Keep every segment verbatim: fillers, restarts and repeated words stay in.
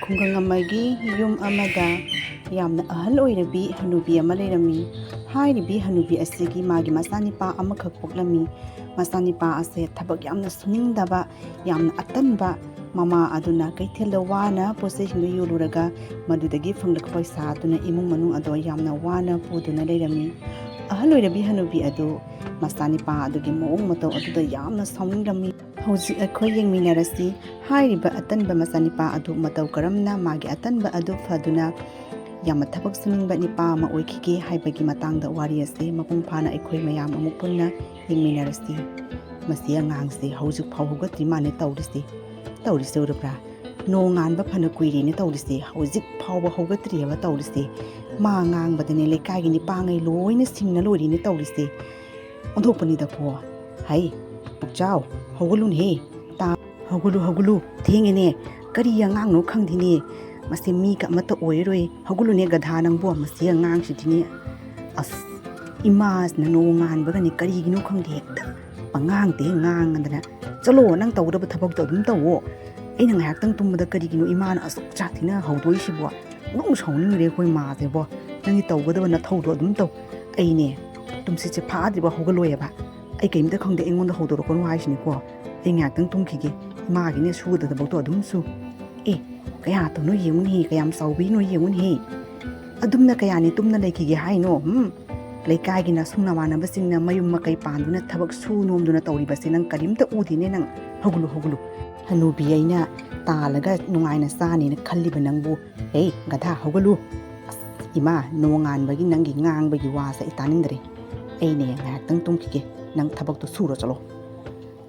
ꯈꯨꯡꯒꯪ ꯑꯃꯒꯤ ꯌꯨꯝ ꯑꯃꯗ ꯌꯥꯝꯅ ꯑꯍꯜ ꯑꯣꯏꯔꯕꯤ ꯍꯅꯨꯕꯤ ꯑꯃ ꯂꯩꯔꯝꯃꯤ꯫ ꯍꯥꯏꯔꯤꯕꯤ ꯍꯅꯨꯕꯤ ꯑꯁꯤꯒꯤ ꯃꯥꯒꯤ ꯃꯆꯥꯅꯤꯄꯥ ꯑꯃꯈꯛ ꯄꯣꯛꯂꯝꯃꯤ꯫ ꯃꯆꯥꯅꯤꯄꯥ ꯑꯁꯦ ꯊꯕꯛ ꯌꯥꯝꯅ ꯁꯨꯅꯤꯡꯗꯕ, ꯌꯥꯝꯅ ꯑꯇꯟꯕ, ꯃꯃꯥ ꯑꯗꯨꯅ ꯀꯩꯊꯦꯜꯗ ꯋꯥꯅ ꯄꯣꯠ ꯆꯩꯁꯤꯡꯗꯨ ꯌꯣꯜꯂꯨꯔꯒ ꯃꯗꯨꯗꯒꯤ ꯐꯪꯂꯛꯄ ꯄꯩꯁꯥ ꯑꯗꯨꯅ ꯏꯃꯨꯡ ꯃꯅꯨꯡ ꯑꯗꯣ ꯌꯥꯝꯅ ꯋꯥꯅ ꯄꯨꯗꯨꯅ ꯂꯩꯔꯝꯃꯤ꯫ ꯑꯍꯜ ꯑꯣꯏꯔꯕꯤ ꯍꯅꯨꯕꯤ ꯑꯗꯨ ꯃꯆꯥꯅꯤꯄꯥ ꯑꯗꯨꯒꯤ ꯃꯑꯣꯡ ꯃꯇꯧ ꯑꯗꯨꯗ ꯌꯥꯝꯅ ꯁꯥꯎꯅꯤꯡꯂꯝꯃꯤ꯫ ꯍꯧꯖꯤꯛ ꯑꯩꯈꯣꯏ ꯌꯦꯡꯃꯤꯟꯅꯔꯁꯤ, ꯍꯥꯏꯔꯤꯕ ꯑꯇꯟꯕ ꯃꯆꯥꯅꯤꯄꯥ ꯑꯗꯨ ꯃꯇꯧ ꯀꯔꯝꯅ ꯃꯥꯒꯤ ꯑꯇꯟꯕ ꯑꯗꯨ ꯐꯗꯨꯅ ꯌꯥꯝꯅ ꯊꯕꯛ ꯁꯨꯅꯤꯡꯕ ꯅꯤꯄꯥ ꯑꯃ ꯑꯣꯏꯈꯤꯒꯦ ꯍꯥꯏꯕꯒꯤ ꯃꯇꯥꯡꯗ ꯋꯥꯔꯤ ꯑꯁꯤ ꯃꯄꯨꯡ ꯐꯥꯅ ꯑꯩꯈꯣꯏ ꯃꯌꯥꯝ ꯑꯃꯨꯛ ꯄꯨꯟꯅ ꯌꯦꯡꯃꯤꯟꯅꯔꯁꯤ꯫ ꯃꯁꯤ ꯑꯉꯥꯡꯁꯦ ꯍꯧꯖꯤꯛ ꯐꯥꯎ ꯍꯧꯒꯠꯇ꯭ꯔꯤ ꯃꯥꯜꯂꯦ ꯇꯧꯔꯤꯁꯦ꯫ ꯇꯧꯔꯤꯁꯦ ꯎꯔꯕ꯭ꯔꯥ? ꯅꯣꯡꯉꯥꯟꯕ ꯐꯅ ꯀꯨꯏꯔꯦꯅꯦ ꯇꯧꯔꯤꯁꯦ, ꯍꯧꯖꯤꯛ ꯐꯥꯎꯕ ꯍꯧꯒꯠꯇ꯭ꯔꯤꯑꯕ ꯇꯧꯔꯤꯁꯦ꯫ ꯃꯥ ꯉꯥꯡꯕꯗꯅꯦ ꯂꯩꯀꯥꯏꯒꯤ ꯅꯤꯄꯥꯉꯩ ꯂꯣꯏꯅ ꯁꯤꯡꯅ ꯂꯣꯏꯔꯦꯅꯦ ꯇꯧꯔꯤꯁꯦ꯫ ꯑꯣꯟꯊꯣꯛꯄꯅꯤꯗꯀꯣ꯫ ꯍꯩ, ꯄꯨꯛꯆꯥꯎ, ꯍꯧꯒꯠꯂꯨꯅꯦꯍꯦ꯫ ꯇꯥ-, ꯍꯧꯒꯠꯂꯨ, ꯍꯧꯒꯠꯂꯨ, ꯊꯦꯡꯉꯦꯅꯦ꯫ ꯀꯔꯤ ꯑꯉꯥꯡꯅꯣ ꯈꯪꯗꯦꯅꯦ꯫ ꯃꯁꯤ ꯃꯤꯒ ꯑꯃꯠꯇ ꯑꯣꯏꯔꯔꯣꯏ꯫ ꯍꯧꯒꯠꯂꯨꯅꯦ ꯒꯙꯥ ꯅꯪꯕꯣ, ꯃꯁꯤ ꯑꯉꯥꯡꯁꯤꯗꯤꯅꯦ꯫ ꯑꯁ, ꯏꯃꯥꯁꯤꯅ ꯅꯣꯡꯉꯥꯟꯕꯒꯅꯦ ꯀꯔꯤꯒꯤꯅꯣ ꯈꯪꯗꯦ ꯍꯦꯛꯇ ꯄꯉꯥꯡꯗ ꯍꯦꯛ ꯉꯥꯡꯉꯗꯅ꯫ ꯆꯠꯂꯣ, ꯅꯪ ꯇꯧꯒꯗꯕ ꯊꯕꯛꯇꯣ ꯑꯗꯨꯝ ꯇꯧꯋꯣ꯫ ꯑꯩꯅ ꯉꯥꯏꯍꯥꯛꯇꯪ ꯇꯨꯝꯕꯗ ꯀꯔꯤꯒꯤꯅꯣ ꯏꯃꯥꯅ ꯑꯁꯨꯛ ꯆꯥꯛ ꯊꯤꯅ ꯍꯧꯗꯣꯛꯏꯁꯤꯕꯣ? ꯅꯨꯡ ꯁꯥꯎꯅꯤꯡꯈ꯭ꯔꯦ ꯑꯩꯈꯣꯏ ꯃꯥꯁꯦꯕꯣ꯫ ꯅꯪꯒꯤ ꯇꯧꯒꯗꯕ ꯅꯊꯧꯗꯣ ꯑꯗꯨꯝ ꯇꯧ꯫ ꯑꯩꯅꯦ ꯇꯨꯝꯁꯤꯠꯁꯦ ꯐꯥꯗ꯭ꯔꯤꯕ ꯍꯧꯒꯠꯂꯣꯏꯑꯕ꯫ ꯑꯩ ꯀꯩꯝꯇ ꯈꯪꯗꯦ, ꯑꯩꯉꯣꯟꯗ ꯍꯧꯗꯣꯔꯛꯀꯅꯨ ꯍꯥꯏꯁꯤꯅꯤꯀꯣ꯫ ꯑꯩ ꯉꯥꯏꯍꯥꯛꯇꯪ ꯇꯨꯝꯈꯤꯒꯦ, ꯏꯃꯥꯒꯤꯅꯦ ꯁꯨꯒꯗꯕ ꯊꯕꯛꯇꯣ ꯑꯗꯨꯝ ꯁꯨ꯫ ꯑꯦ, ꯀꯌꯥ ꯇꯧꯅꯣ ꯌꯦꯡꯉꯨꯅꯦꯍꯦ, ꯀꯌꯥꯝ ꯆꯥꯎꯕꯤꯅꯣ ꯌꯦꯡꯉꯨꯅꯦꯍꯦ꯫ ꯑꯗꯨꯝꯅ ꯀꯌꯥꯅꯤ ꯇꯨꯝꯅ ꯂꯩꯈꯤꯒꯦ ꯍꯥꯏꯅꯣ? ꯎꯝ? ꯂꯩꯀꯥꯏꯒꯤ ꯅꯁꯨꯡ ꯅꯃꯥꯟꯅꯕꯁꯤꯡꯅ ꯃꯌꯨꯝ ꯃꯀꯩ ꯄꯥꯟꯗꯨꯅ ꯊꯕꯛ ꯁꯨ ꯅꯣꯝꯗꯨꯅ ꯇꯧꯔꯤꯕꯁꯦ ꯅꯪ ꯀꯔꯤꯝꯇ ꯎꯗꯦꯅꯦ ꯅꯪ꯫ ꯍꯧꯒꯠꯂꯨ, ꯍꯧꯒꯠꯂꯨ꯫ ꯍꯅꯨꯕꯤ ꯑꯩꯅ ꯇꯥꯜꯂꯒ ꯅꯨꯡꯉꯥꯏꯅ ꯆꯥꯅꯤꯅ ꯈꯜꯂꯤꯕ ꯅꯪꯕꯨ꯫ ꯍꯦ, ꯒꯙꯥ, ꯍꯧꯒꯠꯂꯨ꯫ ꯑꯁ, ꯏꯃꯥ, ꯅꯣꯡꯉꯥꯟꯕꯒꯤ ꯅꯪꯒꯤ ꯉꯥꯡꯕꯒꯤ ꯋꯥꯁꯦ ꯑꯩ ꯇꯥꯅꯤꯡꯗ꯭ꯔꯦ꯫ ꯑꯩꯅꯦ ꯉꯥꯏꯍꯥꯛꯇꯪ ꯇꯨꯝꯈꯤꯒꯦ, ꯅꯪ ꯊꯕꯛꯇꯣ ꯁꯨꯔꯣ ꯆꯠꯂꯣ꯫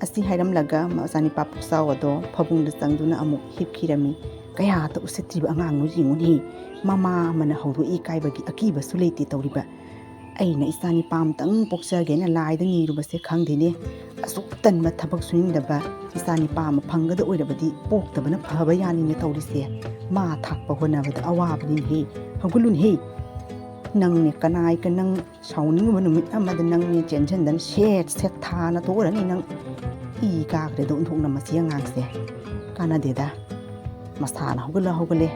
ꯑꯁꯤ ꯍꯥꯏꯔꯝꯂꯒ ꯃꯆꯥꯅꯤꯄꯥ ꯄꯨꯛꯆꯥꯎ ꯑꯗꯣ ꯐꯃꯨꯡꯗ ꯆꯪꯗꯨꯅ ꯑꯃꯨꯛ ꯍꯤꯞꯈꯤꯔꯝꯃꯤ꯫ ꯀꯌꯥꯇ ꯎꯁꯤꯠꯇ꯭ꯔꯤꯕ ꯑꯉꯥꯡꯅꯣ ꯌꯦꯡꯉꯨꯅꯦ꯫ ꯃꯃꯥ ꯑꯃꯅ ꯍꯧꯗꯣꯛꯏ ꯀꯥꯏꯕꯒꯤ ꯑꯀꯤꯕꯁꯨ ꯂꯩꯇꯦ ꯇꯧꯔꯤꯕ꯫ ꯑꯩꯅ ꯏꯆꯥꯅꯤꯄꯥ ꯑꯃꯇꯪ ꯄꯣꯛꯆꯒꯦꯅ ꯂꯥꯏꯗ ꯅꯤꯔꯨꯕꯁꯦ ꯈꯪꯗꯦꯅꯦ꯫ ꯑꯁꯨꯛ ꯇꯟꯕ ꯊꯕꯛ ꯁꯨꯅꯤꯡꯗꯕ ꯏꯆꯥꯅꯤꯄꯥ ꯑꯃ ꯐꯪꯒꯗ ꯑꯣꯏꯔꯕꯗꯤ ꯄꯣꯛꯇꯕꯅ ꯐꯕ ꯌꯥꯅꯤꯅꯦ ꯇꯧꯔꯤꯁꯦ꯫ ꯃꯥ ꯊꯥꯛꯄ ꯍꯣꯠꯅꯕꯗ ꯑꯋꯥꯕꯅꯤꯅꯦꯍꯦ꯫ ꯍꯧꯒꯠꯂꯨꯅꯦꯍꯦ꯫ ꯅꯪꯅꯦ ꯀꯅꯥꯏ ꯀ-, ꯅꯪ ꯁꯥꯎꯅꯤꯡꯕ ꯅꯨꯃꯤꯠ ꯑꯃꯗ ꯅꯪꯅꯦ ꯆꯦꯟꯁꯤꯟꯗꯅ ꯁꯦꯠ ꯁꯦꯠ ꯊꯥꯅ ꯇꯣꯛꯑꯔꯅꯤ ꯅꯪ꯫ ꯏ ꯀꯥꯈ꯭ꯔꯦꯗ ꯑꯣꯟꯊꯣꯛꯅ ꯃꯁꯤ ꯑꯉꯥꯡꯁꯦ꯫ ꯀꯥꯟꯅꯗꯦꯗ꯫ ꯃꯁꯥꯅ ꯍꯧꯒꯠꯂ ꯍꯧꯒꯠꯂꯦ꯫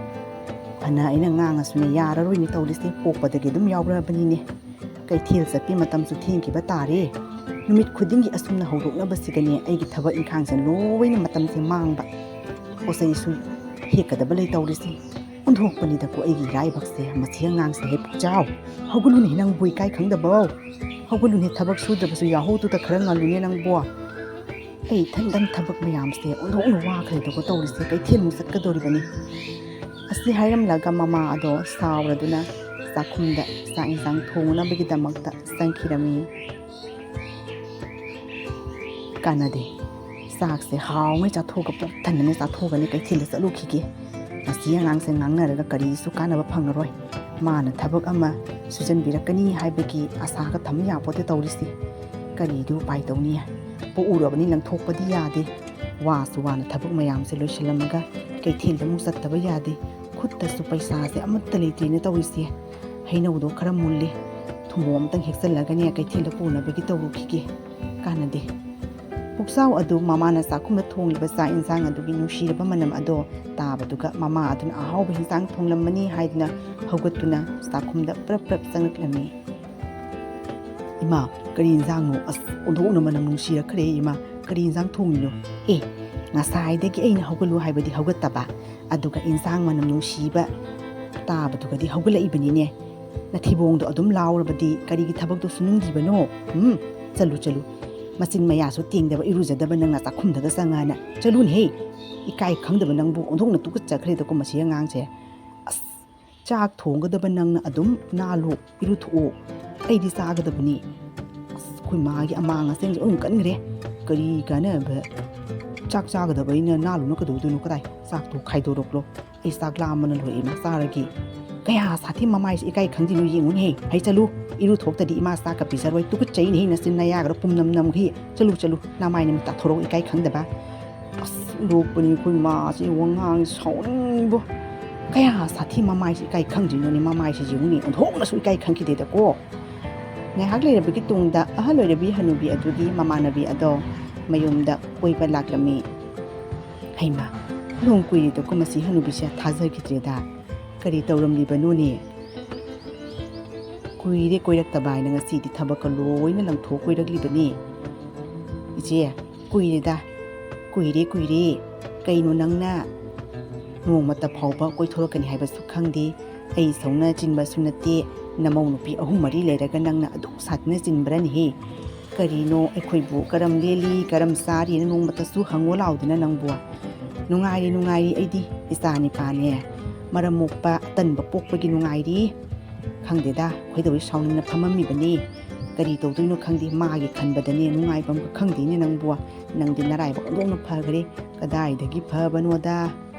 ꯐꯅ ꯑꯩꯅ ꯉꯥꯡꯉꯁꯨꯅꯦ, ꯌꯥꯔꯔꯣꯏꯅꯦ ꯇꯧꯔꯤꯁꯦ, ꯄꯣꯛꯄꯗꯒꯤ ꯑꯗꯨꯝ ꯌꯥꯎꯔꯕꯅꯤꯅꯦ꯫ ꯀꯩꯊꯦꯜ ꯆꯠꯄꯤ ꯃꯇꯝꯁꯨ ꯊꯦꯡꯈꯤꯕ ꯇꯥꯔꯦ꯫ ꯅꯨꯃꯤꯠ ꯈꯨꯗꯤꯡꯒꯤ ꯑꯁꯨꯝꯅ ꯍꯧꯗꯣꯛꯅꯕꯁꯤꯗꯅꯦ ꯑꯩꯒꯤ ꯊꯕꯛ ꯏꯪꯈꯥꯡꯁꯦ ꯂꯣꯏꯅ ꯃꯇꯝꯁꯦ ꯃꯥꯡꯕ꯫ ꯄꯣꯠ ꯆꯩꯁꯨ ꯍꯦꯛꯀꯗꯕ ꯂꯩ ꯇꯧꯔꯤꯁꯦ꯫ ꯑꯣꯟꯊꯣꯛꯄꯅꯤꯗꯀꯣ ꯑꯩꯒꯤ ꯏꯔꯥꯏꯕꯛꯁꯦ, ꯃꯁꯤ ꯑꯉꯥꯡꯁꯦ꯫ ꯍꯦ ꯄꯨꯛꯆꯥꯎ, ꯍꯧꯒꯠꯂꯨꯅꯦ ꯅꯪꯕꯨ, ꯏꯀꯥꯏ ꯈꯪꯗꯕꯧ꯫ ꯍꯧꯒꯠꯂꯨꯅꯦ, ꯊꯕꯛ ꯁꯨꯗꯕꯁꯨ ꯌꯥꯍꯧꯗꯨꯗ ꯈꯔ ꯉꯜꯂꯨꯅꯦ ꯅꯪꯕꯨ꯫ ꯑꯩ ꯏꯊꯟꯗꯪ ꯊꯕꯛ ꯃꯌꯥꯝꯁꯦ ꯑꯣꯟꯊꯣꯛꯅ ꯋꯥꯈ꯭ꯔꯦꯗꯀꯣ ꯇꯧꯔꯤꯁꯦ꯫ ꯀꯩꯊꯦꯜꯃꯨꯛ ꯆꯠꯀꯗꯧꯔꯤꯕꯅꯤ꯫ ꯑꯁꯤ ꯍꯥꯏꯔꯝꯂꯒ ꯃꯃꯥ ꯑꯗꯣ ꯁꯥꯎꯔꯗꯨꯅ ꯆꯥꯛꯈꯨꯝꯗ ꯆꯥꯛ ꯏꯟꯁꯥꯡ ꯊꯣꯡꯅꯕꯒꯤꯗꯃꯛꯇ ꯆꯪꯈꯤꯔꯝꯃꯤ꯫ ꯀꯥꯟꯅꯗꯦ꯫ ꯆꯥꯛꯁꯦ ꯍꯥꯎꯉꯩ ꯆꯥꯊꯣꯛꯑꯒ, ꯄꯨꯛ ꯊꯟꯅꯉꯩ ꯆꯥꯊꯣꯛꯑꯒꯅꯦ ꯀꯩꯊꯦꯜꯗ ꯆꯠꯂꯨꯈꯤꯒꯦ꯫ ꯃꯁꯤ ꯑꯉꯥꯡꯁꯦ ꯉꯥꯡꯅꯔꯒ ꯀꯔꯤꯁꯨ ꯀꯥꯟꯅꯕ ꯐꯪꯉꯔꯣꯏ꯫ ꯃꯥꯅ ꯊꯕꯛ ꯑꯃ ꯁꯨꯖꯟꯕꯤꯔꯛꯀꯅꯤ ꯍꯥꯏꯕꯒꯤ ꯑꯁꯥꯒ ꯊꯝ ꯌꯥꯄꯣꯠꯇꯦ ꯇꯧꯔꯤꯁꯤ꯫ ꯀꯔꯤꯗꯤ ꯎꯄꯥꯏ ꯇꯧꯅꯤ? ꯄꯣꯛꯎꯔꯕꯅꯤ, ꯂꯪꯊꯣꯛꯄꯗꯤ ꯌꯥꯗꯦ꯫ ꯋꯥꯁꯨ ꯋꯥꯅ ꯊꯕꯛ ꯃꯌꯥꯝꯁꯦ ꯂꯣꯏꯁꯤꯜꯂꯝꯃꯒ ꯀꯩꯊꯦꯜꯗ ꯑꯃꯨꯛ ꯆꯠꯇꯕ ꯌꯥꯗꯦ꯫ ꯈꯨꯠꯇꯁꯨ ꯄꯩꯁꯥꯁꯦ ꯑꯃꯠꯇ ꯂꯩꯇ꯭ꯔꯦꯅ ꯇꯧꯔꯤꯁꯦ꯫ ꯍꯩꯅꯧꯗꯣ ꯈꯔ ꯃꯨꯜꯂꯤ, ꯊꯨꯝꯕꯣꯛ ꯑꯝꯇꯪ ꯍꯦꯛꯆꯜꯂꯒꯅꯦ ꯀꯩꯊꯦꯜꯗ ꯄꯨꯅꯕꯒꯤ ꯇꯧꯔꯨꯈꯤꯒꯦ꯫ ꯀꯥꯟꯅꯗꯦ꯫ ꯄꯨꯛꯆꯥꯎ ꯑꯗꯨ ꯃꯃꯥꯅ ꯆꯥꯛꯈꯨꯝꯗ ꯊꯣꯡꯂꯤꯕ ꯆꯥꯛ ꯏꯟꯁꯥꯡ ꯑꯗꯨꯒꯤ ꯅꯨꯡꯁꯤꯔꯕ ꯃꯅꯝ ꯑꯗꯣ ꯇꯥꯕꯗꯨꯒ ꯃꯃꯥ ꯑꯗꯨꯅ ꯑꯍꯥꯎꯕ ꯍꯤꯟꯁꯥꯡ ꯊꯣꯡꯂꯝꯃꯅꯤ ꯍꯥꯏꯗꯨꯅ ꯍꯧꯒꯠꯇꯨꯅ ꯆꯥꯛꯈꯨꯝꯗ ꯄ꯭ꯔꯞ ꯄ꯭ꯔꯞ ꯆꯪꯂꯛꯂꯝꯃꯤ꯫ "ꯏꯃꯥ, ꯀꯔꯤ ꯏꯟꯁꯥꯡꯅꯣ? ꯑꯁ, ꯑꯣꯟꯊꯣꯛꯅ ꯃꯅꯝ ꯅꯨꯡꯁꯤꯔꯛꯈ꯭ꯔꯦ ꯏꯃꯥ꯫ ꯀꯔꯤ ꯏꯟꯁꯥꯡ ꯊꯣꯡꯉꯤꯅꯣ?" "ꯑꯦ, ꯉꯁꯥꯏꯗꯒꯤ ꯑꯩꯅ ꯍꯧꯒꯠꯂꯨ ꯍꯥꯏꯕꯗꯤ ꯍꯧꯒꯠꯇꯕ, ꯑꯗꯨꯒ ꯏꯟꯁꯥꯡ ꯃꯅꯝ ꯅꯨꯡꯁꯤꯕ ꯇꯥꯕꯗꯨꯒꯗꯤ ꯍꯧꯒꯠꯂꯛꯏꯕꯅꯤꯅꯦ꯫ ꯅꯊꯤꯕꯣꯡꯗꯣ ꯑꯗꯨꯝ ꯂꯥꯎꯔꯕꯗꯤ ꯀꯔꯤꯒꯤ ꯊꯕꯛꯇꯣ ꯁꯨꯅꯤꯡꯗ꯭ꯔꯤꯕꯅꯣ? ꯎꯝ, ꯆꯠꯂꯨ, ꯆꯠꯂꯨ꯫ ꯃꯆꯤꯟ ꯃꯌꯥꯁꯨ ꯇꯦꯡꯗꯕ, ꯏꯔꯨꯖꯗꯕ ꯅꯪꯅ ꯆꯥꯛꯈꯨꯝꯗꯒ ꯆꯪꯉꯅ꯫ ꯆꯠꯂꯨꯅꯦꯍꯦ꯫ ꯏꯀꯥꯏ ꯈꯪꯗꯕ ꯅꯪꯕꯨ, ꯑꯣꯟꯊꯣꯛꯅ ꯇꯨꯀꯠꯆꯈ꯭ꯔꯦꯗꯀꯣ ꯃꯁꯤ ꯑꯉꯥꯡꯁꯦ꯫ ꯑꯁ, ꯆꯥꯛ ꯊꯣꯡꯒꯗꯕ ꯅꯪꯅ ꯑꯗꯨꯝ ꯅꯥꯜꯂꯣ, ꯏꯔꯨꯊꯣꯛꯑꯣ꯫ ꯑꯩꯗꯤ ꯆꯥꯒꯗꯕꯅꯤ꯫ ꯑꯁ, ꯑꯩꯈꯣꯏ ꯃꯥꯒꯤ ꯑꯃꯥꯡ ꯑꯁꯦꯡꯁꯦ ꯑꯗꯨꯝ ꯀꯟꯈ꯭ꯔꯦ꯫ ꯀꯔꯤ ꯀꯥꯟꯅꯕ? ꯆꯥꯛ ꯆꯥꯒꯗꯕ ꯑꯩꯅ ꯅꯥꯜꯂꯨꯅ ꯀꯩꯗꯧꯗꯣꯏꯅꯣ? ꯀꯗꯥꯏ? ꯆꯥꯛꯇꯣ ꯈꯥꯏꯗꯣꯔꯛꯂꯣ꯫ ꯑꯩ ꯆꯥꯛ ꯂꯥꯝꯕꯅ ꯂꯣꯏꯔꯦ, ꯏꯃꯥ, ꯆꯥꯔꯒꯦ꯫ ꯀꯌꯥ ꯁꯥꯊꯤ ꯃꯃꯥꯏꯁꯦ ꯏꯀꯥꯏ ꯈꯪꯗꯦꯅꯣ, ꯌꯦꯡꯉꯨꯅꯦꯍꯦ꯫ ꯍꯩ, ꯆꯠꯂꯨ, ꯏꯔꯨ ꯊꯣꯛꯇꯗꯤ ꯏꯃꯥ ꯆꯥꯛꯀ ꯄꯤꯖꯔꯣꯏ꯫ ꯇꯨꯀꯠꯆꯩꯅꯦꯍꯦ, ꯅꯆꯤꯟ ꯅꯌꯥꯒꯗꯣ ꯄꯨꯝꯅꯝ ꯅꯝꯈꯤ꯫ ꯆꯠꯂꯨ, ꯆꯠꯂꯨ, ꯅꯃꯥꯏ ꯅꯃꯤꯠ ꯇꯥꯊꯣꯔꯛꯎ, ꯏꯀꯥꯏ ꯈꯪꯗꯕ꯫ ꯑꯁ, ꯂꯣꯛꯄꯅꯤ ꯑꯩꯈꯣꯏ ꯃꯥꯁꯦ, ꯋꯥꯉꯥꯡ ꯁꯥꯎꯅꯤꯡꯕ꯫ ꯀꯌꯥ ꯁꯥꯊꯤ ꯃꯃꯥꯏꯁꯦ ꯏꯀꯥꯏ ꯈꯪꯗ꯭ꯔꯤꯅꯣꯅꯦ, ꯃꯃꯥꯏꯁꯦ ꯌꯦꯡꯉꯨꯅꯦ, ꯑꯣꯟꯊꯣꯛꯅꯁꯨ ꯏꯀꯥꯏ ꯈꯪꯈꯤꯗꯦꯗꯀꯣ꯫ ꯉꯥꯏꯍꯥꯛ ꯂꯩꯔꯕꯒꯤ ꯇꯨꯡꯗ ꯑꯍꯜ ꯑꯣꯏꯔꯕꯤ ꯍꯅꯨꯕꯤ ꯑꯗꯨꯒꯤ ꯃꯃꯥꯟꯅꯕꯤ ꯑꯗꯣ ꯃꯌꯨꯝꯗ ꯀꯣꯏꯕ ꯂꯥꯛꯂꯝꯃꯤ꯫ ꯍꯩꯃꯥ, ꯅꯣꯡ ꯀꯨꯏꯔꯦꯗꯀꯣ ꯃꯁꯤ ꯍꯅꯨꯕꯤꯁꯦ, ꯊꯥꯖꯈꯤꯗ꯭ꯔꯦꯗ꯫ ꯀꯔꯤ ꯇꯧꯔꯝꯂꯤꯕꯅꯣꯅꯦ? ꯀꯨꯏꯔꯦ ꯀꯣꯏꯔꯛꯇꯕ ꯍꯥꯏꯅ ꯉꯁꯤꯗꯤ ꯊꯕꯛꯀ ꯂꯣꯏꯅ ꯂꯪꯊꯣꯛ ꯀꯣꯏꯔꯛꯂꯤꯕꯅꯤ꯫ ꯏꯆꯦ, ꯀꯨꯏꯔꯦꯗ, ꯀꯨꯏꯔꯦ, ꯀꯨꯏꯔꯦ꯫ ꯀꯩꯅꯣ ꯅꯪꯅ ꯅꯣꯡꯃꯇ ꯐꯥꯎꯕ ꯀꯣꯏꯊꯣꯔꯛꯀꯅꯤ ꯍꯥꯏꯕꯁꯨ ꯈꯪꯗꯦ꯫ ꯑꯩ ꯁꯧꯅ ꯆꯤꯟꯕꯁꯨ ꯅꯠꯇꯦ, ꯅꯃꯧ ꯅꯨꯄꯤ ꯑꯍꯨꯝ ꯃꯔꯤ ꯂꯩꯔꯒ ꯅꯪꯅ ꯑꯗꯨꯛ ꯁꯥꯊꯤꯅ ꯆꯤꯟꯕ꯭ꯔꯅꯦꯍꯦ? ꯀꯔꯤꯅꯣ ꯑꯩꯈꯣꯏꯕꯨ ꯀꯔꯝ ꯂꯦꯜꯂꯤ, ꯀꯔꯝ ꯆꯥꯔꯤꯅ ꯅꯣꯡꯃꯇꯁꯨ ꯍꯪꯉꯣ ꯂꯥꯎꯗꯅ ꯅꯪꯕꯨ꯫ ꯅꯨꯡꯉꯥꯏꯔꯤ, ꯅꯨꯡꯉꯥꯏꯔꯤ, ꯑꯩꯗꯤ ꯏꯆꯥ ꯅꯤꯄꯥꯅꯦ꯫ ꯃꯔꯝ ꯃꯣꯛꯄ ꯑꯇꯟꯕ ꯄꯣꯛꯄꯒꯤ ꯅꯨꯡꯉꯥꯏꯔꯤ꯫ ꯈꯪꯗꯦꯗ, ꯈꯣꯏꯗꯧꯁꯦ ꯁꯥꯎꯅꯤꯡꯅ ꯐꯝꯃꯝꯃꯤꯕꯅꯤ꯫ ꯀꯔꯤ ꯇꯧꯗꯣꯏꯅꯣ ꯈꯪꯗꯦ, ꯃꯥꯒꯤ ꯈꯟꯕꯗꯅꯦ ꯅꯨꯡꯉꯥꯏꯐꯝꯒ ꯈꯪꯗꯦꯅꯦ ꯅꯪꯕꯨ꯫ ꯅꯪꯗꯤ ꯅꯔꯥꯏꯕꯛ ꯑꯣꯟꯊꯣꯛꯅ ꯐꯈ꯭ꯔꯦ꯫ ꯀꯗꯥꯏꯗꯒꯤ ꯐꯕꯅꯣꯗ,